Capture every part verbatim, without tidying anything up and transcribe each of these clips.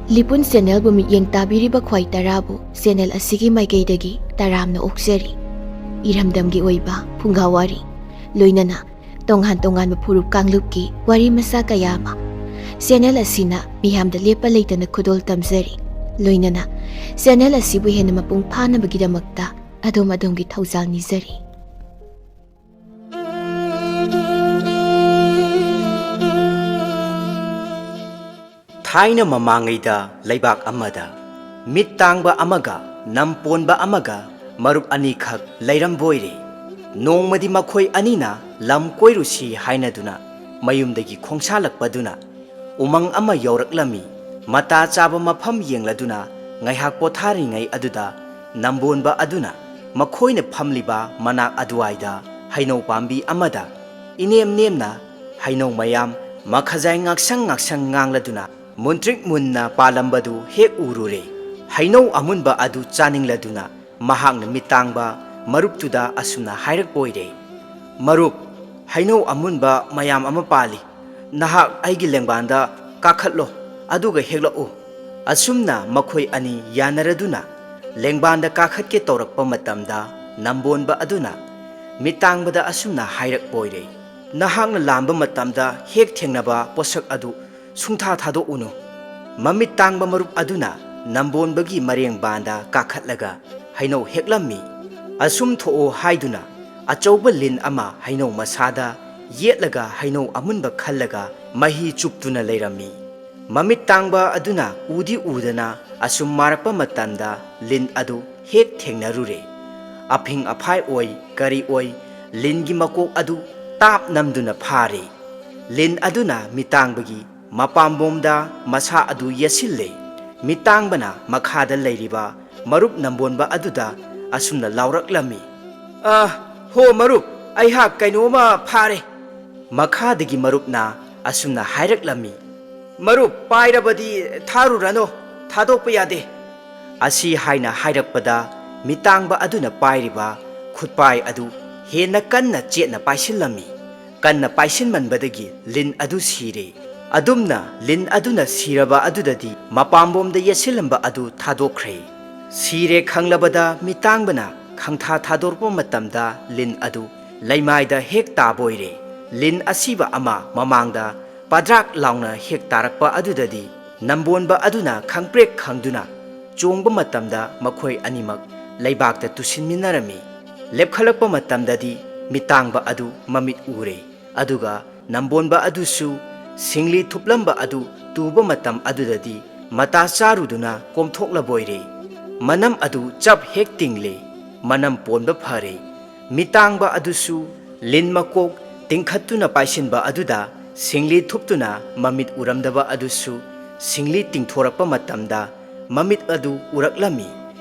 ꯂꯤꯄꯨꯟ ꯆꯦꯅꯦꯜꯕꯨ ꯃꯤꯠꯌꯦꯡ ꯇꯥꯕꯤꯔꯤꯕ ꯈ꯭ꯋꯥꯏ ꯇꯔꯥꯕꯨ ꯆꯦꯅꯦꯜ ꯑꯁꯤꯒꯤ ꯃꯥꯏꯀꯩꯗꯒꯤ ꯇꯔꯥꯝꯅ ꯑꯣꯛꯆꯔꯤ꯫ ꯏꯔꯝꯗꯝꯒꯤ ꯑꯣꯏꯕ ꯐꯨꯡꯒꯥ ꯋꯥꯔꯤ, ꯂꯣꯏꯅꯅ ꯇꯣꯉꯥꯟ ꯇꯣꯉꯥꯟꯕ ꯐꯨꯔꯨꯞ ꯀꯥꯡꯂꯨꯞꯀꯤ ꯋꯥꯔꯤ ꯃꯆꯥ ꯀꯌꯥ ꯑꯃ ꯆꯦꯅꯦꯜ ꯑꯁꯤꯅ ꯃꯤꯌꯥꯝꯗ ꯂꯦꯞꯄ ꯂꯩꯇꯅ ꯈꯨꯗꯣꯜ ꯇꯝꯖꯔꯤ꯫ ꯂꯣꯏꯅꯅ ꯆꯦꯅꯦꯜ ꯑꯁꯤꯕꯨ ꯍꯦꯟꯅ ꯃꯄꯨꯡ ꯐꯥꯅꯕꯒꯤꯗꯃꯛꯇ ꯑꯗꯣꯝ ꯑꯗꯣꯝꯒꯤ ꯊꯧꯖꯥꯜ ꯅꯤꯖꯔꯤ꯫ ꯊꯥꯏꯅ ꯃꯃꯥꯡꯉꯩꯗ ꯂꯩꯕꯥꯛ ꯑꯃꯗ ꯃꯤꯠ ꯇꯥꯡꯕ ꯑꯃꯒ ꯅꯝꯄꯣꯟꯕ ꯑꯃꯒ ꯃꯔꯨꯞ ꯑꯅꯤꯈꯛ ꯂꯩꯔꯝꯕꯣꯏꯔꯦ꯫ ꯅꯣꯡꯃꯗꯤ ꯃꯈꯣꯏ ꯑꯅꯤꯅ ꯂꯝ ꯀꯣꯏꯔꯨꯁꯤ ꯍꯥꯏꯅꯗꯨꯅ ꯃꯌꯨꯝꯗꯒꯤ ꯈꯣꯡꯁꯥꯜꯂꯛꯄꯗꯨꯅ ꯎꯃꯪ ꯑꯃ ꯌꯧꯔꯛꯂꯝꯃꯤ꯫ ꯃꯇꯥ ꯆꯥꯕ ꯃꯐꯝ ꯌꯦꯡꯂꯗꯨꯅ ꯉꯥꯏꯍꯥꯛ ꯄꯣꯊꯥꯔꯤꯉꯩ ꯑꯗꯨꯗ ꯅꯝꯕꯣꯟꯕ ꯑꯗꯨꯅ ꯃꯈꯣꯏꯅ ꯐꯝꯂꯤꯕ ꯃꯅꯥꯛ ꯑꯗꯨꯋꯥꯏꯗ ꯍꯩꯅꯧ ꯄꯥꯝꯕꯤ ꯑꯃꯗ ꯏꯅꯦꯝ ꯅꯦꯝꯅ ꯍꯩꯅꯧ ꯃꯌꯥꯝ ꯃꯈꯖꯥꯏ ꯉꯥꯛꯁꯪ ꯉꯥꯛꯁꯪ ꯉꯥꯡꯂꯗꯨꯅ ꯃꯨꯟꯇ꯭ꯔꯤꯛ ꯃꯨꯟꯅ ꯄꯥꯜꯂꯝꯕꯗꯨ ꯍꯦꯛ ꯎꯔꯨꯔꯦ꯫ ꯍꯩꯅꯧ ꯑꯃꯨꯟꯕ ꯑꯗꯨ ꯆꯥꯅꯤꯡꯂꯗꯨꯅ ꯃꯍꯥꯛꯅ ꯃꯤꯠ ꯇꯥꯡꯕ ꯃꯔꯨꯞꯇꯨꯗ ꯑꯁꯨꯝꯅ ꯍꯥꯏꯔꯛꯄ ꯑꯣꯏꯔꯦ, "ꯃꯔꯨꯞ, ꯍꯩꯅꯧ ꯑꯃꯨꯟꯕ ꯃꯌꯥꯝ ꯑꯃ ꯄꯥꯜꯂꯤ꯫ ꯅꯍꯥꯛ ꯑꯩꯒꯤ ꯂꯦꯡꯕꯥꯟꯗ ꯀꯥꯈꯠꯂꯣ, ꯑꯗꯨꯒ ꯍꯦꯛꯂꯛꯎ꯫" ꯑꯁꯨꯝꯅ ꯃꯈꯣꯏ ꯑꯅꯤ ꯌꯥꯅꯔꯗꯨꯅ ꯂꯦꯡꯕꯥꯟꯗ ꯀꯥꯈꯠꯀꯦ ꯇꯧꯔꯛꯄ ꯃꯇꯝꯗ ꯅꯝꯕꯣꯟꯕ ꯑꯗꯨꯅ ꯃꯤꯠ ꯇꯥꯡꯕꯗ ꯑꯁꯨꯝꯅ ꯍꯥꯏꯔꯛꯄ ꯑꯣꯏꯔꯦ, "ꯅꯍꯥꯛꯅ ꯂꯥꯝꯕ ꯃꯇꯝꯗ ꯍꯦꯛ ꯊꯦꯡꯅꯕ ꯄꯣꯠꯁꯛ ꯑꯗꯨ ꯁꯨꯡꯊꯥ ꯊꯥꯗꯣꯛꯎꯅꯨ꯫" ꯃꯃꯤꯠ ꯇꯥꯡꯕ ꯃꯔꯨꯞ ꯑꯗꯨꯅ ꯅꯝꯕꯣꯟꯕꯒꯤ ꯃꯔꯦꯡꯕꯥꯟꯗ ꯀꯥꯈꯠꯂꯒ ꯍꯩꯅꯧ ꯍꯦꯛꯂꯝꯃꯤ꯫ ꯑꯁꯨꯝ ꯊꯣꯛꯑꯣ ꯍꯥꯏꯗꯨꯅ ꯑꯆꯧꯕ ꯂꯤꯟ ꯑꯃ ꯍꯩꯅꯧ ꯃꯁꯥꯗ ꯌꯦꯠꯂꯒ ꯍꯩꯅꯧ ꯑꯃꯨꯟꯕ ꯈꯜꯂꯒ ꯃꯍꯤ ꯆꯨꯞꯇꯨꯅ ꯂꯩꯔꯝꯃꯤ꯫ ꯃꯃꯤꯠ ꯇꯥꯡꯕ ꯑꯗꯨꯅ ꯎꯗꯤ ꯎꯗꯅ ꯑꯁꯨꯝ ꯃꯥꯔꯛꯄ ꯃꯇꯝꯗ ꯂꯤꯟ ꯑꯗꯨ ꯍꯦꯛ ꯊꯦꯡꯅꯔꯨꯔꯦ꯫ ꯑꯐꯤꯡ ꯑꯐꯥꯏ ꯑꯣꯏ ꯀꯔꯤ ꯑꯣꯏ, ꯂꯤꯟꯒꯤ ꯃꯀꯣꯛ ꯑꯗꯨ ꯇꯥꯞ ꯅꯝꯗꯨꯅ ꯐꯥꯔꯦ꯫ ꯂꯤꯟ ꯑꯗꯨꯅ ꯃꯤꯠ ꯇꯥꯡꯕꯒꯤ ꯃꯄꯥꯝꯕꯣꯝꯗ ꯃꯁꯥ ꯑꯗꯨ ꯌꯦꯠꯁꯤꯜꯂꯦ꯫ ꯃꯤꯠ ꯇꯥꯡꯕꯅ ꯃꯈꯥꯗ ꯂꯩꯔꯤꯕ ꯃꯔꯨꯞ ꯅꯝꯕꯣꯟꯕ ꯑꯗꯨꯗ ꯑꯁꯨꯝꯅ ꯂꯥꯎꯔꯛꯂꯝꯃꯤ, "ꯑ, ꯍꯣ ꯃꯔꯨꯞ, ꯑꯩꯍꯥꯛ ꯀꯩꯅꯣꯝꯃ ꯐꯥꯔꯦ꯫" ꯃꯈꯥꯗꯒꯤ ꯃꯔꯨꯞꯅ ꯑꯁꯨꯝꯅ ꯍꯥꯏꯔꯛꯂꯝꯃꯤ, "ꯃꯔꯨꯞ, ꯄꯥꯏꯔꯕꯗꯤ ꯊꯥꯔꯨꯔꯅꯣ, ꯊꯥꯗꯣꯛꯄ ꯌꯥꯗꯦ꯫" ꯑꯁꯤ ꯍꯥꯏꯅ ꯍꯥꯏꯔꯛꯄꯗ ꯃꯤꯠ ꯇꯥꯡꯕ ꯑꯗꯨꯅ ꯄꯥꯏꯔꯤꯕ ꯈꯨꯠꯄꯥꯏ ꯑꯗꯨ ꯍꯦꯟꯅ ꯀꯟꯅ ꯆꯦꯠꯅ ꯄꯥꯏꯁꯤꯜꯂꯝꯃꯤ꯫ ꯀꯟꯅ ꯄꯥꯏꯁꯤꯟꯃꯟꯕꯗꯒꯤ ꯂꯤꯟ ꯑꯗꯨ ꯁꯤꯔꯦ꯫ ꯑꯗꯨꯝꯅ ꯂꯤꯟ ꯑꯗꯨꯅ ꯁꯤꯔꯕ ꯑꯗꯨꯗꯗꯤ ꯃꯄꯥꯝꯕꯣꯝꯗ ꯌꯦꯠꯁꯤꯜꯂꯝꯕ ꯑꯗꯨ ꯊꯥꯗꯣꯛꯈ꯭ꯔꯦ꯫ ꯁꯤꯔꯦ ꯈꯪꯂꯕꯗ ꯃꯤꯇꯥꯡꯕꯅ ꯈꯪꯊꯥ ꯊꯥꯗꯣꯔꯛꯄ ꯃꯇꯝꯗ ꯂꯤꯟ ꯑꯗꯨ ꯂꯩꯃꯥꯏꯗ ꯍꯦꯛ ꯇꯥꯕ ꯑꯣꯏꯔꯦ꯫ ꯂꯤꯟ ꯑꯁꯤꯕ ꯑꯃ ꯃꯃꯥꯡꯗ ꯄꯗ꯭ꯔꯥꯛ ꯂꯥꯎꯅ ꯍꯦꯛ ꯇꯥꯔꯛꯄ ꯑꯗꯨꯗꯗꯤ ꯅꯝꯕꯣꯟꯕ ꯑꯗꯨꯅ ꯈꯪꯄ꯭ꯔꯦꯛ ꯈꯪꯗꯨꯅ ꯆꯣꯡꯕ ꯃꯇꯝꯗ ꯃꯈꯣꯏ ꯑꯅꯤꯃꯛ ꯂꯩꯕꯥꯛꯇ ꯇꯨꯁꯤꯟꯃꯤꯟꯅꯔꯝꯃꯤ꯫ ꯂꯦꯞꯈꯠꯂꯛꯄ ꯃꯇꯝꯗꯗꯤ ꯃꯤꯇꯥꯡꯕ ꯑꯗꯨ ꯃꯃꯤꯠ ꯎꯔꯦ꯫ ꯑꯗꯨꯒ ꯅꯝꯕꯣꯟꯕ ꯑꯗꯨꯁꯨ ꯁꯤꯡꯂꯤ ꯊꯨꯞꯂꯝꯕ ꯑꯗꯨ ꯇꯨꯕ ꯃꯇꯝ ꯑꯗꯨꯗꯗꯤ ꯃꯇꯥ ꯆꯥꯔꯨꯗꯨꯅ ꯀꯣꯝꯊꯣꯛꯂꯕꯣꯏꯔꯦ꯫ ꯃꯅꯝ ꯑꯗꯨ ꯆꯞ ꯍꯦꯛ ꯇꯤꯡꯂꯦ꯫ ꯃꯅꯝ ꯄꯣꯟꯕ ꯐꯔꯦ꯫ ꯃꯤꯇꯥꯡꯕ ꯑꯗꯨꯁꯨ ꯂꯤꯟ ꯃꯀꯣꯛ ꯇꯤꯡꯈꯠꯇꯨꯅ ꯄꯥꯏꯁꯤꯟꯕ ꯑꯗꯨꯗ ꯁꯤꯡꯂꯤ ꯊꯨꯞꯇꯨꯅ ꯃꯃꯤꯠ ꯎꯔꯝꯗꯕ ꯑꯗꯨꯁꯨ ꯁꯤꯡꯂꯤ ꯇꯤꯡꯊꯣꯔꯛꯄ ꯃꯇꯝꯗ ꯃꯃꯤꯠ ꯑꯗꯨ ꯎꯔꯛꯂꯝꯃꯤ꯫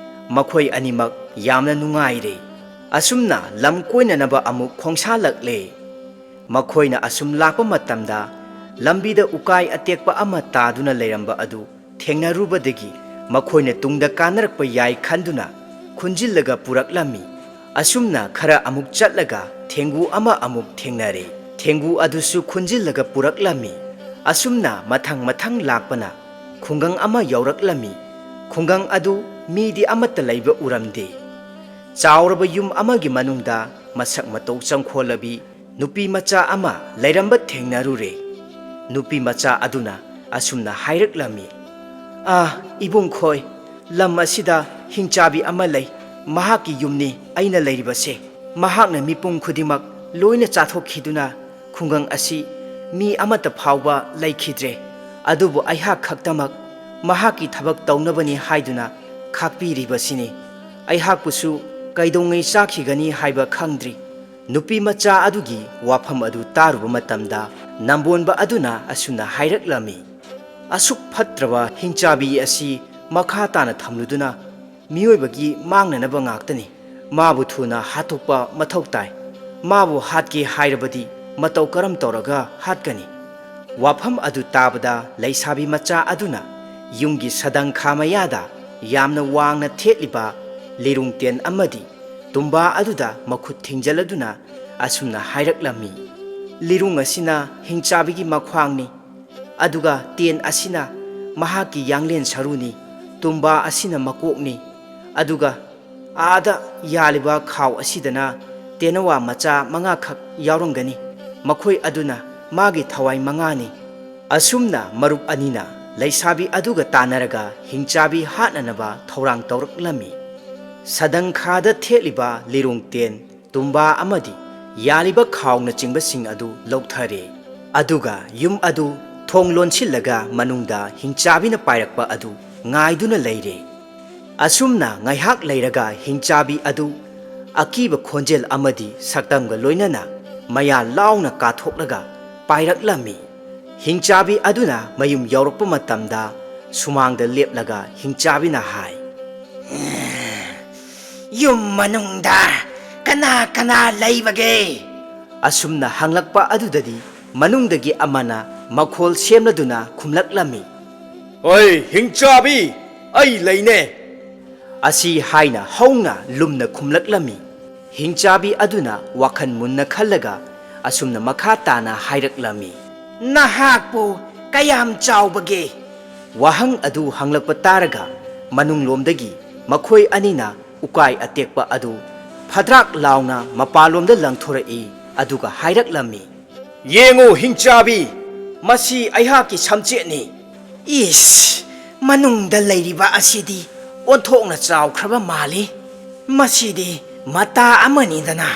ꯃꯈꯣꯏ ꯑꯅꯤꯃꯛ ꯌꯥꯝꯅ ꯅꯨꯡꯉꯥꯏꯔꯦ꯫ ꯑꯁꯨꯝꯅ ꯂꯝ ꯀꯣꯏꯅꯅꯕ ꯑꯃꯨꯛ ꯈꯣꯡꯁꯥꯜꯂꯛꯂꯦ꯫ ꯃꯈꯣꯏꯅ ꯑꯁꯨꯝ ꯂꯥꯛꯄ ꯃꯇꯝꯗ ꯂꯝꯕꯤꯗ ꯎꯀꯥꯏ ꯑꯇꯦꯛꯄ ꯑꯃ ꯇꯥꯗꯨꯅ ꯂꯩꯔꯝꯕ ꯑꯗꯨ ꯊꯦꯡꯅꯔꯨꯕꯗꯒꯤ ꯃꯈꯣꯏꯅ ꯇꯨꯡꯗ ꯀꯥꯟꯅꯔꯛꯄ ꯌꯥꯏ ꯈꯟꯗꯨꯅ ꯈꯨꯟꯖꯤꯜꯂꯒ ꯄꯨꯔꯛꯂꯝꯃꯤ꯫ ꯑꯁꯨꯝꯅ ꯈꯔ ꯑꯃꯨꯛ ꯆꯠꯂꯒ ꯊꯦꯡꯒꯨ ꯑꯃ ꯑꯃꯨꯛ ꯊꯦꯡꯅꯔꯦ꯫ ꯊꯦꯡꯒꯨ ꯑꯗꯨꯁꯨ ꯈꯨꯟꯖꯤꯜꯂꯒ ꯄꯨꯔꯛꯂꯝꯃꯤ꯫ ꯑꯁꯨꯝꯅ ꯃꯊꯪ ꯃꯊꯪ ꯂꯥꯛꯄꯅ ꯈꯨꯡꯒꯪ ꯑꯃ ꯌꯧꯔꯛꯂꯝꯃꯤ꯫ ꯈꯨꯡꯒꯪ ꯑꯗꯨ ꯃꯤꯗꯤ ꯑꯃꯠꯇ ꯂꯩꯕ ꯎꯔꯝꯗꯦ꯫ ꯆꯥꯎꯔꯕ ꯌꯨꯝ ꯑꯃꯒꯤ ꯃꯅꯨꯡꯗ ꯃꯁꯛ ꯃꯇꯧ ꯆꯪꯈꯣꯜꯂꯕꯤ ꯅꯨꯄꯤ ꯃꯆꯥ ꯑꯃ ꯂꯩꯔꯝꯕ ꯊꯦꯡꯅꯔꯨꯔꯦ꯫ ꯅꯨꯄꯤ ꯃꯆꯥ ꯑꯗꯨꯅ ꯑꯁꯨꯝꯅ ꯍꯥꯏꯔꯛꯂꯝꯃꯤ, "ꯑꯥ, ꯏꯕꯨꯡ ꯈꯣꯏ, ꯂꯝ ꯑꯁꯤꯗ ꯍꯤꯡꯆꯥꯕꯤ ꯑꯃ ꯂꯩ꯫ ꯃꯍꯥꯛꯀꯤ ꯌꯨꯝꯅꯤ ꯑꯩꯅ ꯂꯩꯔꯤꯕꯁꯦ꯫ ꯃꯍꯥꯛꯅ ꯃꯤꯄꯨꯝ ꯈꯨꯗꯤꯡꯃꯛ ꯂꯣꯏꯅ ꯆꯥꯊꯣꯛꯈꯤꯗꯨꯅ ꯈꯨꯡꯒꯪ ꯑꯁꯤ ꯃꯤ ꯑꯃꯠꯇ ꯐꯥꯎꯕ ꯂꯩꯈꯤꯗ꯭ꯔꯦ꯫ ꯑꯗꯨꯕꯨ ꯑꯩꯍꯥꯛ ꯈꯛꯇꯃꯛ ꯃꯍꯥꯛꯀꯤ ꯊꯕꯛ ꯇꯧꯅꯕꯅꯤ ꯍꯥꯏꯗꯨꯅ ꯈꯥꯛꯄꯤꯔꯤꯕꯁꯤꯅꯤ꯫ ꯑꯩꯍꯥꯛꯄꯨꯁꯨ ꯀꯩꯗꯧꯉꯩ ꯆꯥꯈꯤꯒꯅꯤ ꯍꯥꯏꯕ ꯈꯪꯗ꯭ꯔꯤ꯫" ꯅꯨꯄꯤ ꯃꯆꯥ ꯑꯗꯨꯒꯤ ꯋꯥꯐꯝ ꯑꯗꯨ ꯇꯥꯔꯨꯕ ꯃꯇꯝꯗ ꯅꯝꯕꯣꯟꯕ ꯑꯗꯨꯅ ꯑꯁꯨꯝꯅ ꯍꯥꯏꯔꯛꯂꯝꯃꯤ, "ꯑꯁꯨꯛ ꯐꯠꯇ꯭ꯔꯕ ꯍꯤꯡꯆꯥꯕꯤ ꯑꯁꯤ ꯃꯈꯥ ꯇꯥꯅ ꯊꯝꯂꯨꯗꯨꯅ ꯃꯤꯑꯣꯏꯕꯒꯤ ꯃꯥꯡꯅꯅꯕ ꯉꯥꯛꯇꯅꯤ꯫ ꯃꯥꯕꯨ ꯊꯨꯅ ꯍꯥꯠꯇꯣꯛꯄ ꯃꯊꯧ ꯇꯥꯏ꯫ ꯃꯥꯕꯨ ꯍꯥꯠꯀꯦ ꯍꯥꯏꯔꯕꯗꯤ ꯃꯇꯧ ꯀꯔꯝ ꯇꯧꯔꯒ ꯍꯥꯠꯀꯅꯤ?" ꯋꯥꯐꯝ ꯑꯗꯨ ꯇꯥꯕꯗ ꯂꯩꯁꯥꯕꯤ ꯃꯆꯥ ꯑꯗꯨꯅ ꯌꯨꯝꯒꯤ ꯁꯗꯪꯈꯥ ꯃꯌꯥꯗ ꯌꯥꯝꯅ ꯋꯥꯡꯅ ꯊꯦꯠꯂꯤꯕ ꯂꯤꯔꯨꯡ ꯇꯦꯟ ꯑꯃꯗꯤ ꯇꯨꯝꯕꯥ ꯑꯗꯨꯗ ꯃꯈꯨꯠ ꯊꯤꯡꯖꯤꯜꯂꯗꯨꯅ ꯑꯁꯨꯝꯅ ꯍꯥꯏꯔꯛꯂꯝꯃꯤ, "ꯂꯤꯔꯨꯡ ꯑꯁꯤꯅ ꯍꯤꯡꯆꯥꯕꯤꯒꯤ ꯃꯈ꯭ꯋꯥꯡꯅꯤ꯫ ꯑꯗꯨꯒ ꯇꯦꯟ ꯑꯁꯤꯅ ꯃꯍꯥꯛꯀꯤ ꯌꯥꯡꯂꯦꯟ ꯁꯔꯨꯅꯤ, ꯇꯨꯝꯕꯥ ꯑꯁꯤꯅ ꯃꯀꯣꯛꯅꯤ, ꯑꯗꯨꯒ ꯑꯥꯗ ꯌꯥꯜꯂꯤꯕ ꯈꯥꯎ ꯑꯁꯤꯗꯅ ꯇꯦꯅꯋꯥ ꯃꯆꯥ ꯃꯉꯥꯈꯛ ꯌꯥꯎꯔꯝꯒꯅꯤ꯫ ꯃꯈꯣꯏ ꯑꯗꯨꯅ ꯃꯥꯒꯤ ꯊꯋꯥꯏ ꯃꯉꯥꯅꯤ꯫ ꯑꯁꯨꯝꯅ ꯃꯔꯨꯞ ꯑꯅꯤꯅ ꯂꯩꯁꯥꯕꯤ ꯑꯗꯨꯒ ꯇꯥꯟꯅꯔꯒ ꯍꯤꯡꯆꯥꯕꯤ ꯍꯥꯠꯅꯅꯕ ꯊꯧꯔꯥꯡ ꯇꯧꯔꯛꯂꯝꯃꯤ꯫ ꯁꯗꯪꯈꯥꯗ ꯊꯦꯠꯂꯤꯕ ꯂꯤꯔꯣꯡ ꯇꯦꯟ, ꯇꯨꯝꯕꯥ ꯑꯃꯗꯤ ꯌꯥꯜꯂꯤꯕ ꯈꯥꯎꯅꯆꯤꯡꯕꯁꯤꯡ ꯑꯗꯨ ꯂꯧꯊꯔꯦ꯫ ꯑꯗꯨꯒ ꯌꯨꯝ ꯑꯗꯨ ꯊꯣꯡ ꯂꯣꯟꯁꯤꯜꯂꯒ ꯃꯅꯨꯡꯗ ꯍꯤꯡꯆꯥꯕꯤꯅ ꯄꯥꯏꯔꯛꯄ ꯑꯗꯨ ꯉꯥꯏꯗꯨꯅ ꯂꯩꯔꯦ꯫ ꯑꯁꯨꯝꯅ ꯉꯥꯏꯍꯥꯛ ꯂꯩꯔꯒ ꯍꯤꯡꯆꯥꯕꯤ ꯑꯗꯨ ꯑꯀꯤꯕ ꯈꯣꯟꯖꯦꯜ ꯑꯃꯗꯤ ꯁꯛꯇꯝꯒ ꯂꯣꯏꯅꯅ ꯃꯌꯥ ꯂꯥꯎꯅ ꯀꯥꯊꯣꯛꯂꯒ ꯄꯥꯏꯔꯛꯂꯝꯃꯤ꯫ ꯍꯤꯡꯆꯥꯕꯤ ꯑꯗꯨꯅ ꯃꯌꯨꯝ ꯌꯧꯔꯛꯄ ꯃꯇꯝꯗ ꯁꯨꯃꯥꯡꯗ ꯂꯦꯞꯂꯒ ꯍꯤꯡꯆꯥꯕꯤꯅ ꯍꯥꯏ, "ꯌꯨꯝ ꯃꯅꯨꯡꯗ ꯀꯅꯥ ꯀꯅꯥ ꯂꯩꯕꯒꯦ?" ꯑꯁꯨꯝꯅ ꯍꯪꯂꯛꯄ ꯑꯗꯨꯗꯗꯤ ꯃꯅꯨꯡꯗꯒꯤ ꯑꯃꯅ ꯃꯈꯣꯜ ꯁꯦꯝꯂꯗꯨꯅ ꯈꯨꯝꯂꯛꯂꯝꯃꯤ, "ꯑꯩ ꯍꯤꯡꯆꯥꯕꯤ, ꯑꯩ ꯂꯩꯅꯦ!" ꯑꯁꯤ ꯍꯥꯏꯅ ꯍꯧꯅ ꯂꯨꯝꯅ ꯈꯨꯝꯂꯛꯂꯝꯃꯤ꯫ ꯍꯤꯡꯆꯥꯕꯤ ꯑꯗꯨꯅ ꯋꯥꯈꯜ ꯃꯨꯟꯅ ꯈꯜꯂꯒ ꯑꯁꯨꯝꯅ ꯃꯈꯥ ꯇꯥꯅ ꯍꯥꯏꯔꯛꯂꯝꯃꯤ, "ꯅꯍꯥꯛꯄꯨ ꯀꯌꯥꯝ ꯆꯥꯎꯕꯒꯦ?" ꯋꯥꯍꯪ ꯑꯗꯨ ꯍꯪꯂꯛꯄ ꯇꯥꯔꯒ ꯃꯅꯨꯡꯂꯣꯝꯗꯒꯤ ꯃꯈꯣꯏ ꯑꯅꯤꯅ ꯎꯀꯥꯏ ꯑꯇꯦꯛꯄ ꯑꯗꯨ ꯐꯗ꯭ꯔꯥꯛ ꯂꯥꯎꯅ ꯃꯄꯥꯟꯂꯣꯝꯗ ꯂꯪꯊꯣꯔꯛꯏ, ꯑꯗꯨꯒ ꯍꯥꯏꯔꯛꯂꯝꯃꯤ, "ꯌꯦꯡꯉꯨ ꯍꯤꯡꯆꯥꯕꯤ, ꯃꯁꯤ ꯑꯩꯍꯥꯛꯀꯤ ꯁꯝꯆꯦꯠꯅꯤ꯫" "ꯏꯁ, ꯃꯅꯨꯡꯗ ꯂꯩꯔꯤꯕ ꯑꯁꯤꯗꯤ ꯑꯣꯟꯊꯣꯛꯅ ꯆꯥꯎꯈ꯭ꯔꯕ ꯃꯥꯜꯂꯤ꯫ ꯃꯁꯤꯗꯤ ꯃꯇꯥ ꯑꯃꯅꯤꯗꯅ꯫"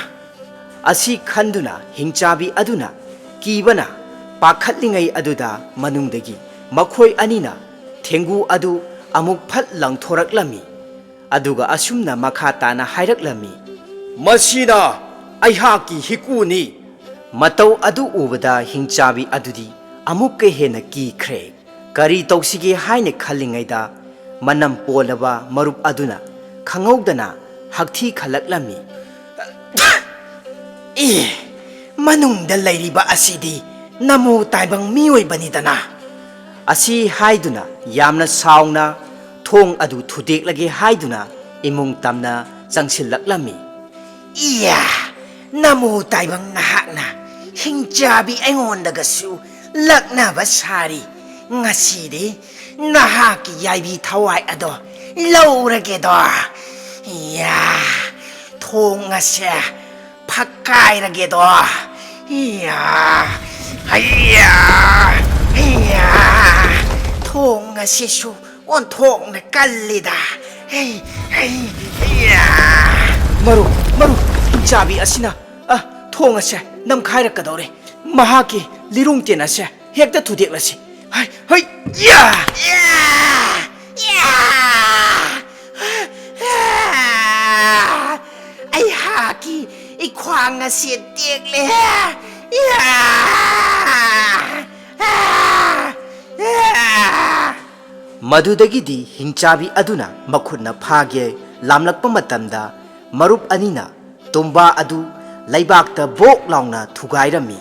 ꯑꯁꯤ ꯈꯟꯗꯨꯅ ꯍꯤꯡꯆꯥꯕꯤ ꯑꯗꯨꯅ ꯀꯤꯕꯅ ꯄꯥꯈꯠꯂꯤꯉꯩ ꯑꯗꯨꯗ ꯃꯅꯨꯡꯗꯒꯤ ꯃꯈꯣꯏ ꯑꯅꯤꯅ ꯊꯦꯡꯒꯨ ꯑꯗꯨ ꯑꯃꯨꯛ ꯐꯠ ꯂꯪꯊꯣꯔꯛꯂꯝꯃꯤ꯫ ꯑꯗꯨꯒ ꯑꯁꯨꯝꯅ ꯃꯈꯥ ꯇꯥꯅ ꯍꯥꯏꯔꯛꯂꯝꯃꯤ, "ꯃꯁꯤꯅ ꯑꯩꯍꯥꯛꯀꯤ ꯍꯤꯀꯨꯅꯤ꯫" ꯃꯇꯧ ꯑꯗꯨ ꯎꯕꯗ ꯍꯤꯡꯆꯥꯕꯤ ꯑꯗꯨꯗꯤ ꯑꯃꯨꯛꯀ ꯍꯦꯟꯅ ꯀꯤꯈ꯭ꯔꯦ꯫ ꯀꯔꯤ ꯇꯧꯁꯤꯒꯦ ꯍꯥꯏꯅ ꯈꯜꯂꯤꯉꯩꯗ ꯃꯅꯝ ꯄꯣꯜꯂꯕ ꯃꯔꯨꯞ ꯑꯗꯨꯅ ꯈꯪꯍꯧꯗꯅ ꯍꯛꯊꯤ ꯈꯜꯂꯛꯂꯝꯃꯤ꯫ "ꯏ, ꯃꯅꯨꯡꯗ ꯂꯩꯔꯤꯕ ꯑꯁꯤꯗꯤ ꯅꯃꯣ ꯇꯥꯏꯕꯪ ꯃꯤꯑꯣꯏꯕꯅꯤꯗꯅ꯫" ꯑꯁꯤ ꯍꯥꯏꯗꯨꯅ ꯌꯥꯝꯅ ꯁꯥꯎꯅ ꯊꯣꯡ ꯑꯗꯨ ꯊꯨꯗꯦꯛꯂꯒꯦ ꯍꯥꯏꯗꯨꯅ ꯏꯃꯨꯡ ꯇꯝꯅ ꯆꯪꯁꯤꯜꯂꯛꯂꯝꯃꯤ꯫ "ꯏꯌꯥ, ꯅꯃꯣ ꯇꯥꯏꯕꯪ ꯅꯍꯥꯛꯅ ꯍꯤꯡꯆꯥꯕꯤ ꯑꯩꯉꯣꯟꯗꯒꯁꯨ ꯂꯛꯅꯕ ꯁꯥꯔꯤ꯫ ꯉꯁꯤꯗꯤ ꯅꯍꯥꯛꯀꯤ ꯌꯥꯏꯕꯤ ꯊꯋꯥꯏ ꯑꯗꯣ ꯂꯧꯔꯒꯦꯗꯣ꯫ ꯏꯌꯥ, ꯊꯣꯡ ꯑꯁꯦ ꯐꯛꯀꯥꯏꯔꯒꯦꯗꯣ꯫ ꯏꯌꯥ, ꯍꯩꯌꯥ, ꯍꯩꯌꯥ, ꯊꯣꯡ ꯑꯁꯤꯁꯨ ꯑꯣꯟꯊꯣꯛꯅ ꯀꯜꯂꯤꯗ꯫ ꯍꯩ, ꯍꯩ, ꯍꯩꯌꯥ꯫ ꯃꯔꯨꯞ, ꯃꯔꯨꯞ, ꯍꯤꯡꯆꯥꯕꯤ ꯑꯁꯤꯅ, ꯑ, ꯊꯣꯡ ꯑꯁꯦ ꯅꯝꯈꯥꯏꯔꯛꯀꯗꯧꯔꯦ꯫ ꯃꯍꯥꯛꯀꯤ ꯂꯤꯔꯨꯡ ꯇꯦꯟ ꯑꯁꯦ ꯍꯦꯛꯇ ꯊꯨꯗꯦꯛꯂꯁꯤ꯫ ꯍꯩ, ꯍꯩ, ꯌꯥ! ꯌꯥ! ꯌꯥ! ꯑꯩꯍꯥꯛꯀꯤ ꯏꯈ꯭ꯋꯥꯡ ꯑꯁꯤ ꯇꯦꯛꯂꯦ꯫ ꯌꯥ! ꯌꯥ! ꯃꯗꯨꯗꯒꯤꯗꯤ ꯍꯤꯡꯆꯥꯕꯤ ꯑꯗꯨꯅ ꯃꯈꯨꯠꯅ ꯐꯥꯒꯦ ꯂꯥꯝꯂꯛꯄ ꯃꯇꯝꯗ, ꯃꯔꯨꯞ ꯑꯅꯤꯅ ꯇꯨꯝꯕꯥ ꯑꯗꯨ ꯂꯩꯕꯥꯛꯇ ꯕꯣꯛ ꯂꯥꯎꯅ ꯊꯨꯒꯥꯏꯔꯝꯃꯤ꯫